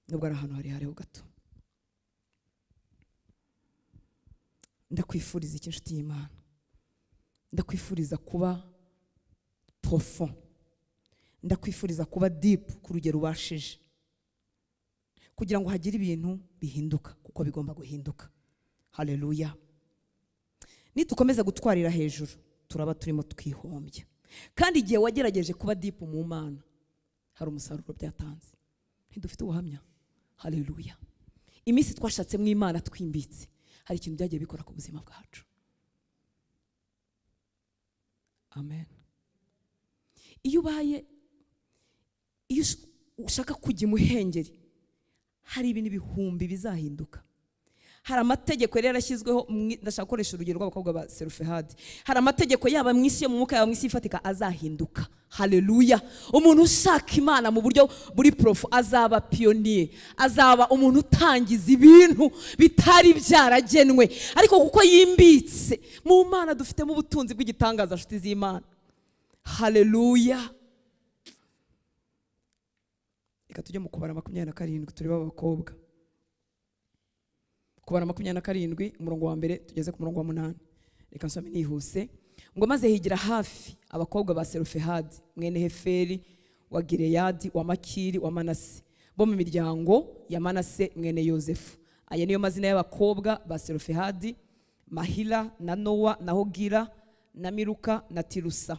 nubwo ari ahantu harehare ho gato. Ndakwifuriza iki nshuti y'Imana? Ndakwifuriza kuba profond. Ndakwifuriza kuba deep ku rugero ubashije, kugira ngo hagire ibintu bihinduka, kuko bigomba guhinduka. Haleluya. Nitukomeza gutwarira hejuru, turaba turimo twihombya. Kandi igihe wagerageje kuba deep mu Mana, hari umusaruro byatanze. Ntidufite ubuhamya. Haleluya. Iminsi twashatse mu Imana twimbitse, hari ikintu byagiye bikora ku buzima bwacu. Amen. Iyo ubaye, iyo ushaka kujya imuhengeri, hari ibintu ibihumbi bizahinduka. Hari amategeko yari yarashyizweho, ndashaka gukoresha urugero rw'abakobwa ba Selofehadi. Hari amategeko yaba mu isi yo mu mwuka, yaba mu isi ifatika azahinduka. Haleluya. Umuntu ushaka Imana mu buryo buri profu azaba pionnier, azaba umuntu utangiza ibintu bitari byaragenwe, ariko kuko yimbitse mu Mana dufitemo ubutunzi bw'igitangaza, nshuti z'Imana. Haleluya. Reka tujye mu Kubara 27, turebe abakobwa. Kubara 27 umurongo wa mbere tugeze ku murongo wa 8. Reka nsome nihuse. Ngo maze higira hafi abakobwa ba Selofehadi mwene Heferi wa Gileyadi wa Makiri wa Manase, bo mu miryango ya Manase mwene Yosefu. Aya niyo mazina y'abakobwa ba Selofehadi: Mahila na Nowa na Hogira na Miruka na Tirusa.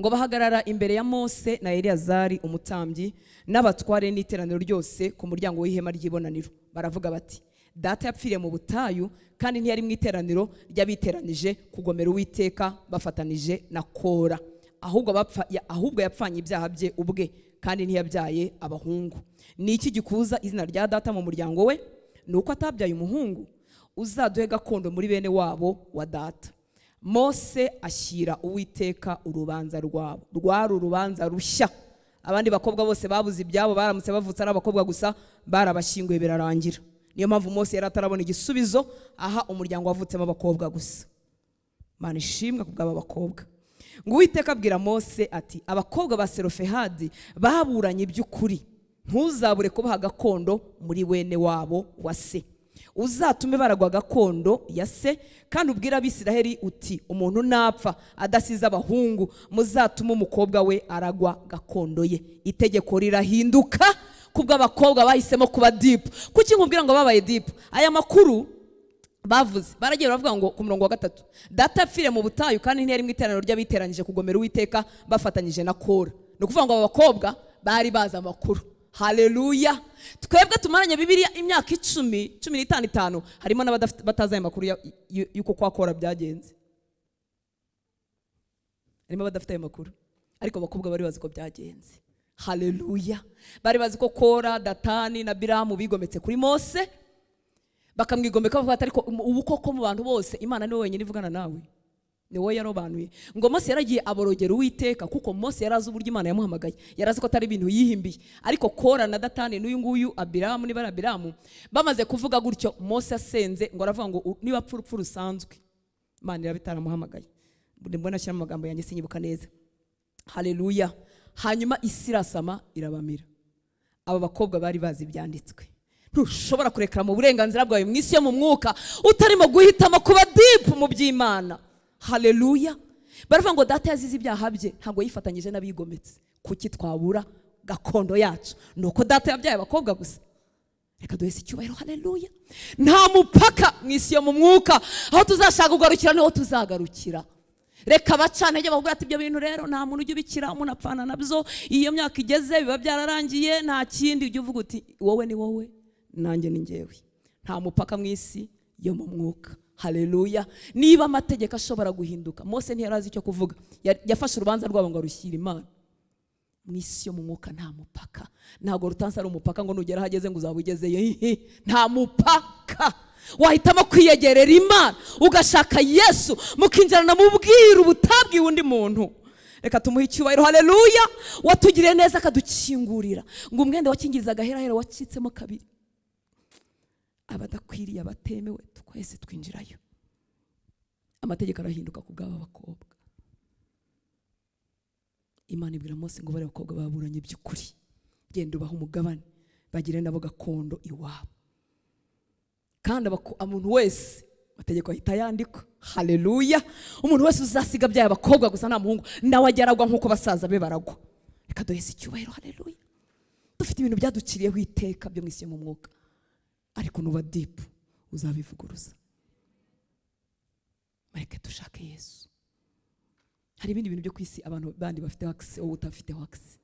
Ngo bahagarara imbere ya Mose na Eleyazari umutambyi n'abatware n'iteraniro ryose ku muryango w'ihema ry'ibonaniro. Baravuga bati: Data yapfiriye mu butayu, kandi ntiyari mu iteraniro ry'abiteranije kugomera Uwiteka bafatanije na Kora, ahubwo yapfanye ibyaha bye ubwe, kandi ntiyabyaye abahungu. Ni iki gikuza izina rya data mu muryango we? Ni uko atabyaye umuhungu. Uzaduhe gakondo muri bene wabo wa data. Mose ashyira Uwiteka urubanza rwabo. Rwari urubanza rushya. Abandi bakobwa bose babuze ibyabo, baramutse bavutse ari abakobwa gusa, barabashyinguye birarangira. Niyo mpamvu Mose yari atarabona igisubizo aha umuryango wavutsemo abakobwa gusa. Mana ishimwe kubw'aba bakobwa. Ngo Uwiteka abwira Mose ati abakobwa ba Selofehadi baburanye iby'ukuri, ntuzabure kubaha gakondo muri wene wabo wa se, uzatume baragwa gakondo ya se. Kandi ubwira Abisiraheli uti umuntu napfa adasize abahungu, muzatume umukobwa we aragwa gakondo ye. Itegeko rirahinduka kubw'abakobwa bahisemo kuba deep. Kuki nkubwira ngo babaye deep? Aya makuru bavuze baragiye baravuga ngo ku murongo wa 3, data apfire mu butayu kandi ntiyari mu iteraniro ry'abiteranyije kugomera Uwiteka bafatanyije na Kora. Ni ukuvuga ngo aba bakobwa bari bazi amakuru. Haleluya. Twebwe tumaranye Bibiliya imyaka 10, 15, 5, harimo n'abatazi aya makuru y'uko kwa Kora byagenze. Harimo abadafite ayo makuru, ariko abakobwa bari bazi ko byagenze. Haleluya. Bari bazi ko Kora, Datani na Biramu bigometse kuri Mose, bakamwigomeka bavuga ati ariko ubu koko mu bantu bose Imana niwe wenyine ivugana nawe, ni wowe yarobanuye. Ngo Mose yaragiye aborogera Uwiteka, kuko Mose yarazi uburyo Imana yamuhamagaye, yarazi ko atari ibintu yihimbiye. Ariko Kora na Datani n'uyu nguyu Abiramu niba Abiramu bamaze kuvuga gutyo, Mose asenze ngo aravuga ngo niba apfa urupfu rusanzwe Imana irabitaramuhamagaye. Mbona ashyira amagambo yanjye sinyibuka neza. Haleluya. Hanyuma isi irasama irabamira. Aba bakobwa bari bazi ibyanditswe. Ntushobora kurekera mu burenganzira bwawe mu isi yo mu mwuka utarimo guhitamo kuba deep mu by'Imana. Haleluya. Baravuga ngo data yazize ibyaha bye, ntabwo yifatanyije n'abigometse. Kuki twabura gakondo yacu? Nuko data yabyaye abakobwa gusa. Reka duhese icyubahiro. Haleluya. Nta mupaka mu isi yo mu mwuka, aho tuzashaka kugarukira niho tuzagarukira. Reka bacantege bavuga ati ibyo bintu rero nta muntu ujya ubikira, umuntu apfana nabyo, iyo myaka igeze biba byararangiye, nta kindi. Ujya uvuga uti wowe ni wowe, nanjye ni njyewe. Nta mupaka mu isi yo mu mwuka. Haleluya. Niba amategeko ashobora guhinduka, Mose ntiyarazi icyo kuvuga, yafashe urubanza rwabo ngo arushyire Imana. Mu isi yo mu mwuka nta mupaka. Ntabwo rutansi ari umupaka ngo nugera ahageze ngo uzaba ugezeyo. Nta mupaka. Wahitamo kwiyegerera Imana ugashaka Yesu, mukinjirana mu bwiru butabwiwe undi muntu. Reka tumuhe icyubahiro. Haleluya. Watugiriye neza akadukingurira. Ngo umwenda wakingirizaga ahera wacitsemo kabiri, abadakwiriye abatemewe twese twinjirayo. Amategeko arahinduka ku bw'aba bakobwa. Imana ibwira Mose ngo bari abakobwa baburanye by'ukuri, genda ubaha umugabane, bagire nabo gakondo iwabo. Kandi umuntu wese amategeko ahita yandikwa. Haleluya. Umuntu wese uzasiga byaye abakobwa gusa nta muhungu, nawe ajya aragwa nk'uko basaza be baragwa. Reka duhese icyubahiro. Haleluya. Dufite ibintu byadukiriyeho iteka byo mu isi yo mu mwuka, ariko nuba deep uzabivuguruza. Mureke dushake Yesu. Hari ibindi bintu byo ku isi abantu bandi bafite access, wowe utafite access.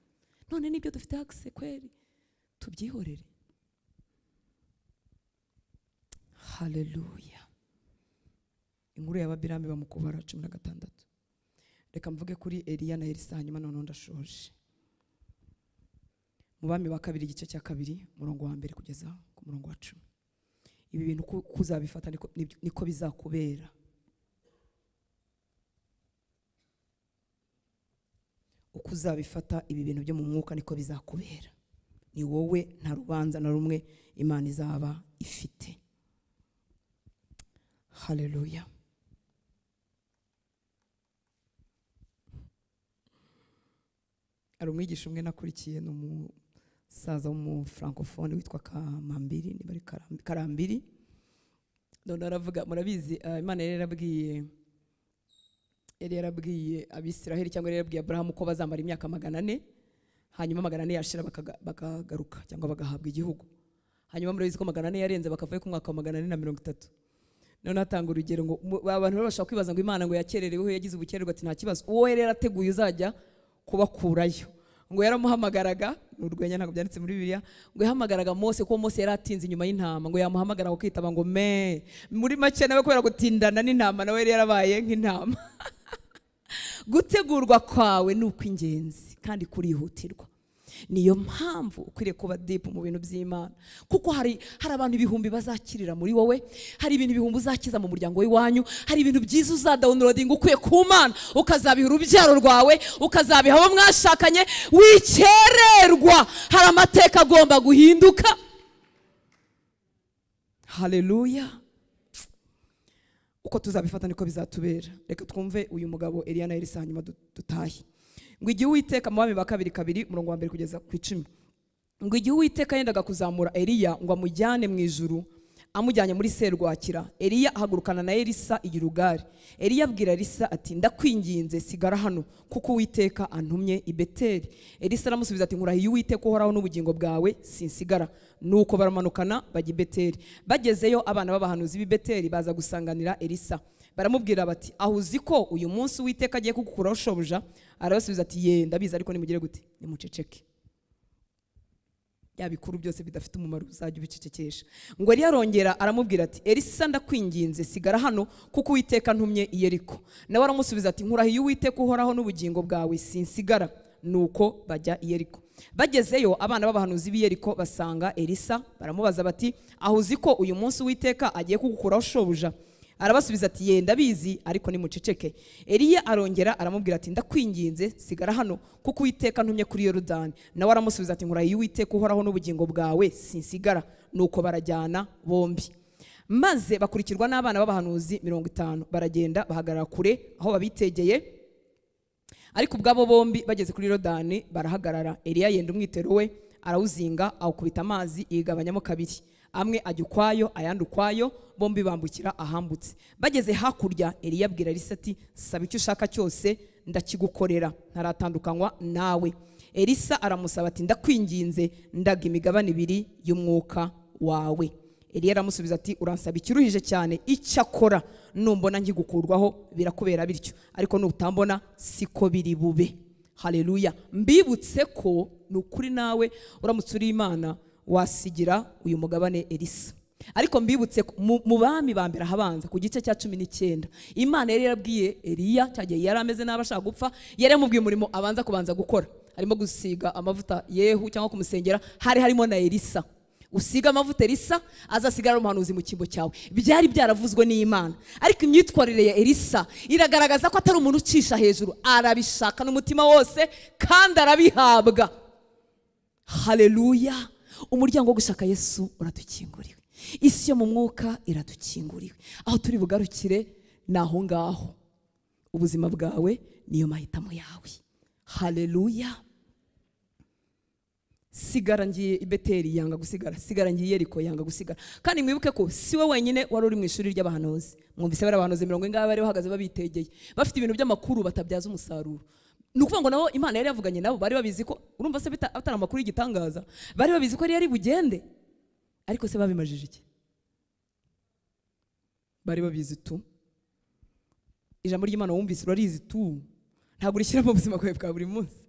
None nibyo dufite access kweri, tubyihorere. Haleluya. Inkuru y'Ababirami bamukubara 16. Reka mvuge kuri Eliya na Elisa, hanyuma noneho ndashoje. Mu Bami wa kabiri igice cya 2 umurongo wa 1 kugeza ku murongo wa 10. Ibi bintu kuzabifata niko bizakubera. Uko uzabifata ibi bintu byo mu mwuka niko bizakubera. Ni wowe nta rubanza na rumwe Imana izaba ifite. Haleluya. Ari umwigisha umwe nakurikiye, ni umusaza w'umufrancophone witwa Kamambiri, niba ari Karambiri. None aravuga, murabizi Imana yari yarabwiye Abisiraheli cyangwa yari yarabwiye Abrahamu ko bazamara imyaka 400, hanyuma 400 yashira bakagaruka cyangwa bagahabwa igihugu. Hanyuma murabizi ko 400 yarenze bakavayo ku mwaka wa 430. None atanga urugero ngo abantu bashobora kwibaza ngo Imana ngo yakerereweho, yagize ubukererwa, ati nta kibazo, uwo yari yarateguye uzajya kubakurayo. Ngo yaramuhamagaraga, n'urwenya ntabwo byanditse muri Bibiliya, ngo yahamagaraga Mose kuko Mose yari atinze inyuma y'intama, ngo yamuhamagara kwitaba ngo me. Muri make nawe kubera gutindana n'intama nawe yari yarabaye nk'intama. Gutegurwa kwawe ni ukw'ingenzi kandi kurihutirwa. Niyo mpamvu ukwiriye kuba deep mu bintu by'Imana, kuko hari abantu ibihumbi bazakirira muri wowe, hari ibintu ibihumbi uzakiza mu muryango w'iwanyu, hari ibintu byiza uzadownloading ukuye ku Mana, ukazabiha urubyaro rwawe, ukazabiha abo mwashakanye. Wikererwa, hari amateka agomba guhinduka. Haleluya. Uko tuzabifata niko bizatubera. Reka twumve uyu mugabo Eliya na Elisa hanyuma dutahe. Ngo igihe Uwiteka, mu Bami ba kabiri 2 umurongo wa 1 kugeza ku 10. Ngo igihe Uwiteka yendaga kuzamura Eliya ngo amujyane mu ijuru, amujyanye muri serwakira, Eliya ahagurukana na Elisa i Gilugari. Eliya abwira Elisa ati ndakwinginze sigara hano kuko Uwiteka antumye i Beteli. Elisa aramusubiza ati nkurahiye Uwiteka uhoraho n'ubugingo bwawe sinsigara. Nuko baramanukana bajya i Beteli. Bagezeyo abana b'abahanuzi b'i Beteli baza gusanganira Elisa. Baramubwira bati aho uzi ko uyu munsi Uwiteka agiye kugukuraho shobuja? Arabasubiza ati ye ndabizi, ariko nimugire gute? Nimuceceke. Ya bikuru byose bidafite umumaro uzajya ubicecekesha. Ngo Eliya arongera aramubwira ati Elisa ndakwinginze sigara hano kuko Uwiteka ntumye i Yeriko. Nawe aramusubiza ati nkurahiye Uwiteka uhoraho n'ubugingo bwawe sinsigara. Nuko bajya i Yeriko. Bagezeyo abana b'abahanuzi b'i Yeriko basanga Elisa, baramubaza bati aho uzi ko uyu munsi Uwiteka agiye kugukuraho shobuja? Arabasubiza ati ye ndabizi, ariko nimuceceke. Eliya arongera aramubwira ati ndakwinginze sigara hano kuko Uwiteka ntumye kuri Yorodani. Nawe aramusubiza ati nkurahiye Uwiteka uhoraho n'ubugingo bwawe sinsigara. Nuko barajyana bombi. Maze bakurikirwa n'abana b'abahanuzi 50, baragenda bahagarara kure aho babitegeye. Ariko ubwabo bombi bageze kuri Yorodani barahagarara. Eliya yenda umwitero we arawuzinga awukubita amazi yigabanyamo kabiri, amwe ajya ukwayo ayandi ukwayo, bombi bambukira ahambutse. Bageze hakurya Eliya abwira Elisa ati saba icyo ushaka cyose ndakigukorera, ntaratandukanywa nawe. Elisa aramusaba ati ndakwinginze ndaga imigabane ibiri y'umwuka wawe. Eliya aramusubiza ati uransaba ikiruhije cyane, icyakora numbona nkigukurwaho birakubera bityo, ariko nutambona siko biri bube. Haleluya. Mbibutse ko nukuri nawe uramutse uri Imana wasigira uyu mugabane Elisa. Ariko mbibutse mu bami ba mbere habanza ku gice cya 19, Imana yari yarabwiye Eliya cyagiye yari ameze n'abashaka gupfa, yari yamubwiye umurimo abanza kubanza gukora, arimo gusiga amavuta Yehu cyangwa kumusengera, hari harimo na Elisa. Usiga amavuta Elisa azasigara umuhanuzi mu cyimbo cyawe. Byari byaravuzwe n'Imana, ariko imyitwarire ya Elisa iragaragaza ko atari umuntu ucisha hejuru, arabishaka n'umutima wose kandi arabihabwa. Haleluya. Umuryango wo gushaka Yesu uradukinguriwe, isi yo mu mwuka iradukinguriwe. Aho turi bugarukire naho ngaho, ubuzima bwawe niyo mahitamo yawe. Haleluya. Sigara ngiye i Beteli yanga gusigara, sigara ngiye Yeriko yanga gusigara. Kandi mwibuke ko si we wenyine wari uri mu ishuri ry'abahanuzi. Mwumvise bari abahanuzi 40 bari bahagaze babitegeye, bafite ibintu by'amakuru batabyaza umusaruro. Ni ukuvuga ngo nabo Imana yari yavuganye nabo, bari babizi ko, urumva se atari amakuru y'igitangaza, bari babizi ko yari bugende, ariko se babimajije iki? Bari babizi tu. Ijambo ry'Imana wumvise urarizi tu, ntabwo urishyira mu buzima bwawe bwa buri munsi.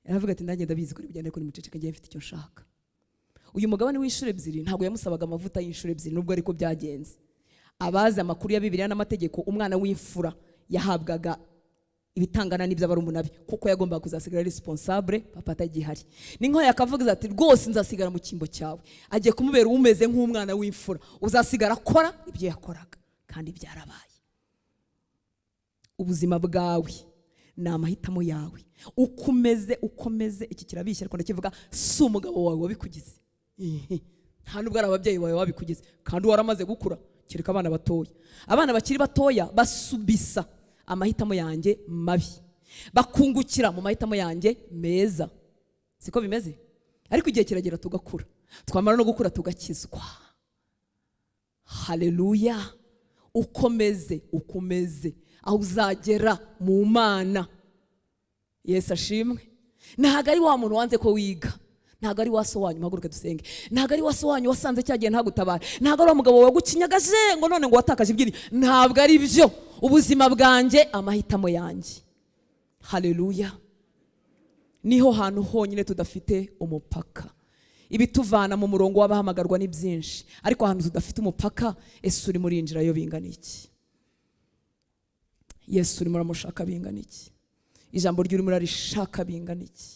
Aravuga ati nanjye ndabizi ko bugende, ariko nimuceceke ngiye mfite icyo nshaka. Uyu mugabane w'inshuro ebyiri ntabwo yamusabaga amavuta y'inshuro ebyiri, nubwo ariko byagenze. Abazi amakuru ya Bibiliya n'amategeko, umwana w'imfura yahabwaga ibitangana n'iby'abarumuna be, kuko yagombaga kuzasigara responsable papa atagihari. Ni nko yakavuga ati rwose nzasigara mu cyimbo cyawe, agiye kumubera umeze nk'umwana w'imfura uzasigara akora ibyo yakoraga, kandi byarabaye. Ubuzima bwawe ni amahitamo yawe, ukomeze ukomeze. Iki kirabishya ariko ndakivuga, si umugabo wawe wabikugize, nta nubwo ari ababyeyi bawe wabikugize, kandi waramaze gukura. Kereka abana batoya, abana bakiri batoya basubisa amahitamo yanjye mabi, bakungukira mu mahitamo yanjye meza. Siko bimeze? Ariko igihe kiragera tugakura, twamara no gukura tugakizwa. Haleluya. Ukomeze ukomeze aho uzagera mu Mana. Yesu ashimwe. Ntabwo ari wa muntu wanze ko wiga, ntabwo ari waso wanyu, mpaguruke dusenge, ntabwo ari waso wanyu wasanze cyagiye ntagutabara, ntabwo ari umugabo wagukinyagaje ngo none ngo watakaje ibyiri, ntabwo ari byo. Ubuzima bwanjye amahitamo yanjye. Haleluya. Niho hantu honyine tudafite umupaka. Ibituvana mu murongo w'abahamagarwa ni byinshi, ariko ahantu tudafite umupaka, Yesu uri murinjira yo bingana iki? Yesu urimo uramushaka bingana iki? Ijambo ry'urimo urarishaka bingana iki?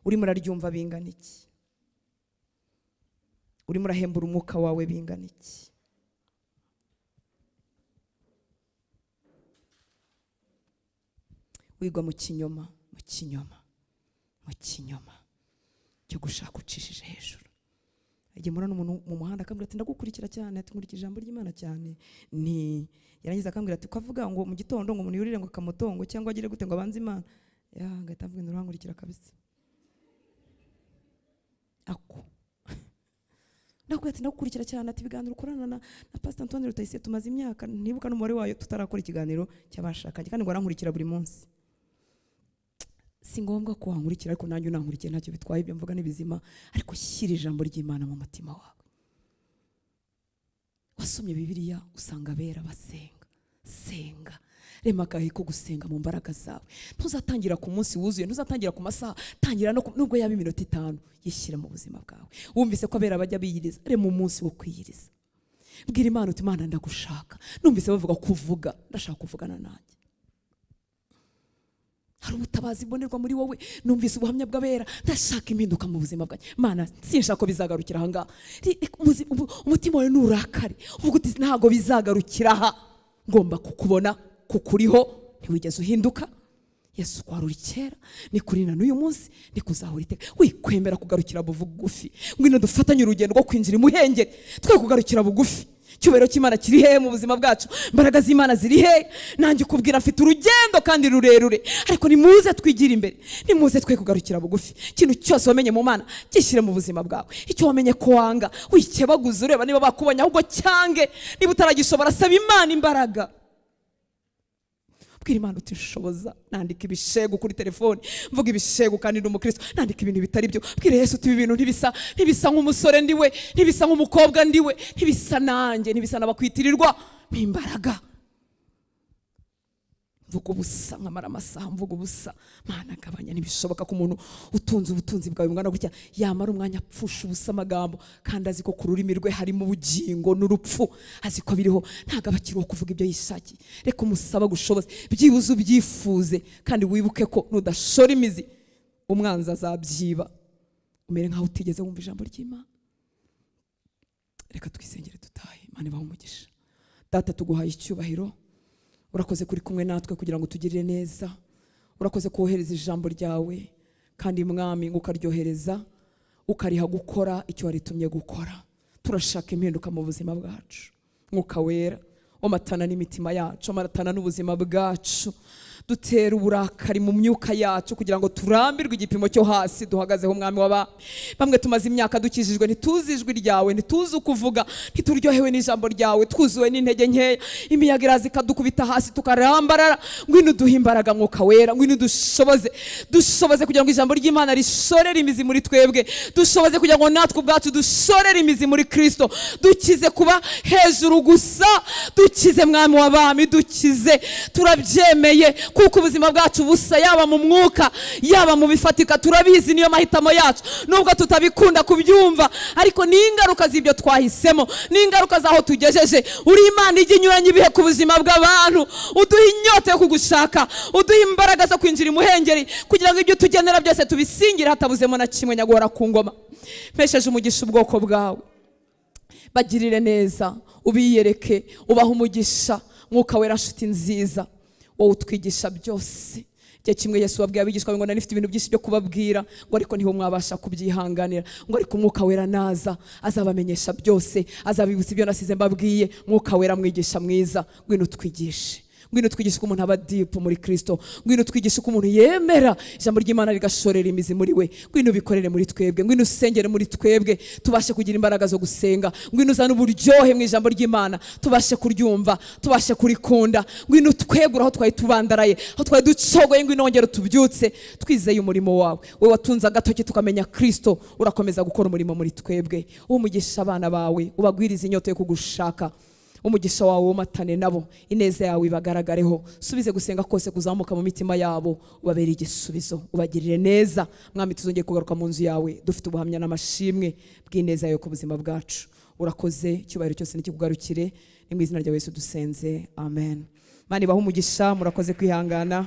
Urimo uraryumva bingana iki? Urimo urahembura umwuka wawe bingana iki? Wigwa mu kinyoma, mu kinyoma, mu kinyoma cyo gushaka ucishije hejuru. Agiye mura n'umuntu mu muhanda akambwira ati ndagukurikira cyane, ati nkurikira ijambo ry'Imana cyane. Ni yarangiza akambwira ati ukavuga ngo mu gitondo ngo umuntu yurire ngo akamotongo cyangwa agire gute ngo abanze Imana. Ya ngahita mvuga urankurikira kabisa. Ako ndakubwira ati ndagukurikira cyane, ati ibiganiro ukorana na Pastor Antoine Rutayisire tumaze imyaka ntibuka n'umubare wayo tutarakora ikiganiro cy'abashakanye, kandi ngo arankurikira buri munsi. Si ngombwa ko wankurikira, ariko nanjye unankurikiye ntacyo bitwaye, ibyo mvuga ni bizima, ariko shyira ijambo ry'Imana mu mutima wawe. Wasomye Bibiliya usanga abera basenga. Senga, rema akahe ko gusenga mu mbaraga zawe. Ntuzatangira ku munsi wuzuye, ntuzatangira ku masaha, tangira no nubwo yaba iminota 5, yishyira mu buzima bwawe. Wumvise ko abera bajya biyiriza, rema umunsi wo kwiyiriza. Bwira Imana uti Imana ndagushaka. Numvise bavuga kuvuga, ndashaka kuvugana nanjye. Hari ubutabazi bubonerwa muri wowe. Numvise ubuhamya bw'abera, ndashaka impinduka mu buzima bwanjye. Mana sinshaka ko bizagarukira aha ngaha. Umutima wawe nurakare, uvuga uti ntago bizagarukira aha, ngomba kukubona kukuriho, ntiwigeze uhinduka. Yesu kwari uri kera, ni kuri na n'uyu munsi, ni kuzahora iteka. Wikwemera kugarukira bugufi, ngwino dufatanye urugendo rwo kwinjira imuhengeri, twe kugarukira bugufi. Icyubahiro cy'Imana kiri hehe mu buzima bwacu? Imbaraga z'Imana ziri hehe? Nanjye ukubwira mfite urugendo kandi rurerure, ariko nimuze twigire imbere, nimuze twe kugarukira bugufi. Ikintu cyose wamenye mu Mana gishyire mu buzima bwawe. Icyo wamenye ko wanga wikebaguze ureba niba bakubonye, ahubwo cyange. Niba utaragishobora saba Imana imbaraga. Bwira Imana uti nshoboza. Nandika ibishegu kuri telefone, mvuga ibishegu kandi ndi umukristo, nandika ibintu bitari byo. Bwira Yesu uti ibi bintu ntibisa, ntibisa nk'umusore ndiwe, ntibisa nk'umukobwa ndiwe, ntibisa nanjye, ntibisa n'abakwitirirwa. Imbaraga. Mvuga ubusa nkamara amasaha mvuga ubusa. Mana gabanya, ntibishoboka ko umuntu utunze ubutunzi bwawe bungana gutya yamara umwanya apfusha ubusa amagambo, kandi azi ko ku rurimi rwe harimo ubugingo n'urupfu, azi ko biriho, ntago abakiriho kuvuga ibyo yishakiye. Reka umusaba gushoboza, byibuze ubyifuze, kandi wibuke ko nudashora imizi umwanzi azabyiba, umere nkaho utigeze wumva ijambo ry'Imana. Reka twisengere dutahe. Imana ibahe umugisha. Data tuguhaye icyubahiro, urakoze kuri kumwe natwe kugira ngo tugirire neza, urakoze kohereza ijambo ryawe, kandi mwami ngo ukaryohereza ukariha gukora icyo waritumye gukora. Turashaka impinduka mu buzima bwacu. Mwuka wera omatana n'imitima yacu, omatana n'ubuzima bwacu, dutera uburakari mu myuka yacu kugira ngo turambirwe igipimo cyo hasi duhagazeho. Mwami waba bamwe tumaze imyaka dukijijwe, ntituzi ijwi ryawe, ntituzi ukuvuga, ntituryohewe n'ijambo ryawe, twuzuwe n'intege nkeya, imiyaga iraza ikadukubita hasi tukarambarara. Ngwino uduhe imbaraga Mwuka wera, ngwino dushoboze, dushoboze kugira ngo ijambo ry'Imana rishorere imizi muri twebwe, dushoboze kugira ngo natwe ubwacu dushorere imizi muri Kristo, dukize kuba hejuru gusa, dukize Mwami w'abami, dukize. Turabyemeye kuko ubuzima bwacu busa, yaba mu mwuka yaba mu bifatika, turabizi niyo mahitamo yacu, nubwo tutabikunda kubyumva, ariko ni ingaruka z'ibyo twahisemo, ni ingaruka zaho tugejeje. Uri Imana ijya inyuranye ibihe ku buzima bw'abantu, uduha inyota yo kugushaka, uduha imbaraga zo kwinjira imuhengeri kugira ngo ibyo tugenera byose tubisingire hatabuzemo na kimwe. Nyagora ku ngoma, mpesheje umugisha ubwoko bwawe, bagirire neza, ubiyereke, ubahe umugisha. Mwuka wera nshuti nziza, wowe utwigisha byose. Igihe kimwe Yesu wabwiye abigishwa ngo nari mfite ibintu byinshi byo kubabwira, ngo ariko ntiho mwabasha kubyihanganira, ngo ariko Umwuka wera naza azabamenyesha byose, azabibutsa ibyo nasize mbabwiye. Mwuka wera mwigisha mwiza, ngwino utwigishe, ngwino twigishe ko umuntu aba deep muri Kristo, ngwino twigishe ko umuntu yemera ijambo ry'Imana rigashorera imizi muri we, ngwino ubikorere muri twebwe, ngwino usengere muri twebwe tubashe kugira imbaraga zo gusenga, ngwino uzane uburyohe mu ijambo ry'Imana tubashe kuryumva, tubashe kurikunda, ngwino twegura aho twari tubandaraye, aho twari ducogoye, ngwino wongere tubyutse twizeye umurimo wawe. Wowe watunze agatoki tukamenya Kristo, urakomeza gukora umurimo muri twebwe. Umugisha abana bawe, ubagwirize inyota yo kugushaka, umugisha wawe womatane nabo, ineza yawe ibagaragareho, subize gusenga kose kuzamuka mu mitima yabo, ubabere igisubizo, ubagirire neza. Mwami tuzongeye kugaruka mu nzu yawe dufite ubuhamya n'amashimwe bw'ineza yawe ku buzima bwacu. Urakoze, icyubahiro cyose nikikugarukire, ni mu izina rya Yesu dusenze, amen. Imana ibahe umugisha, murakoze kwihangana.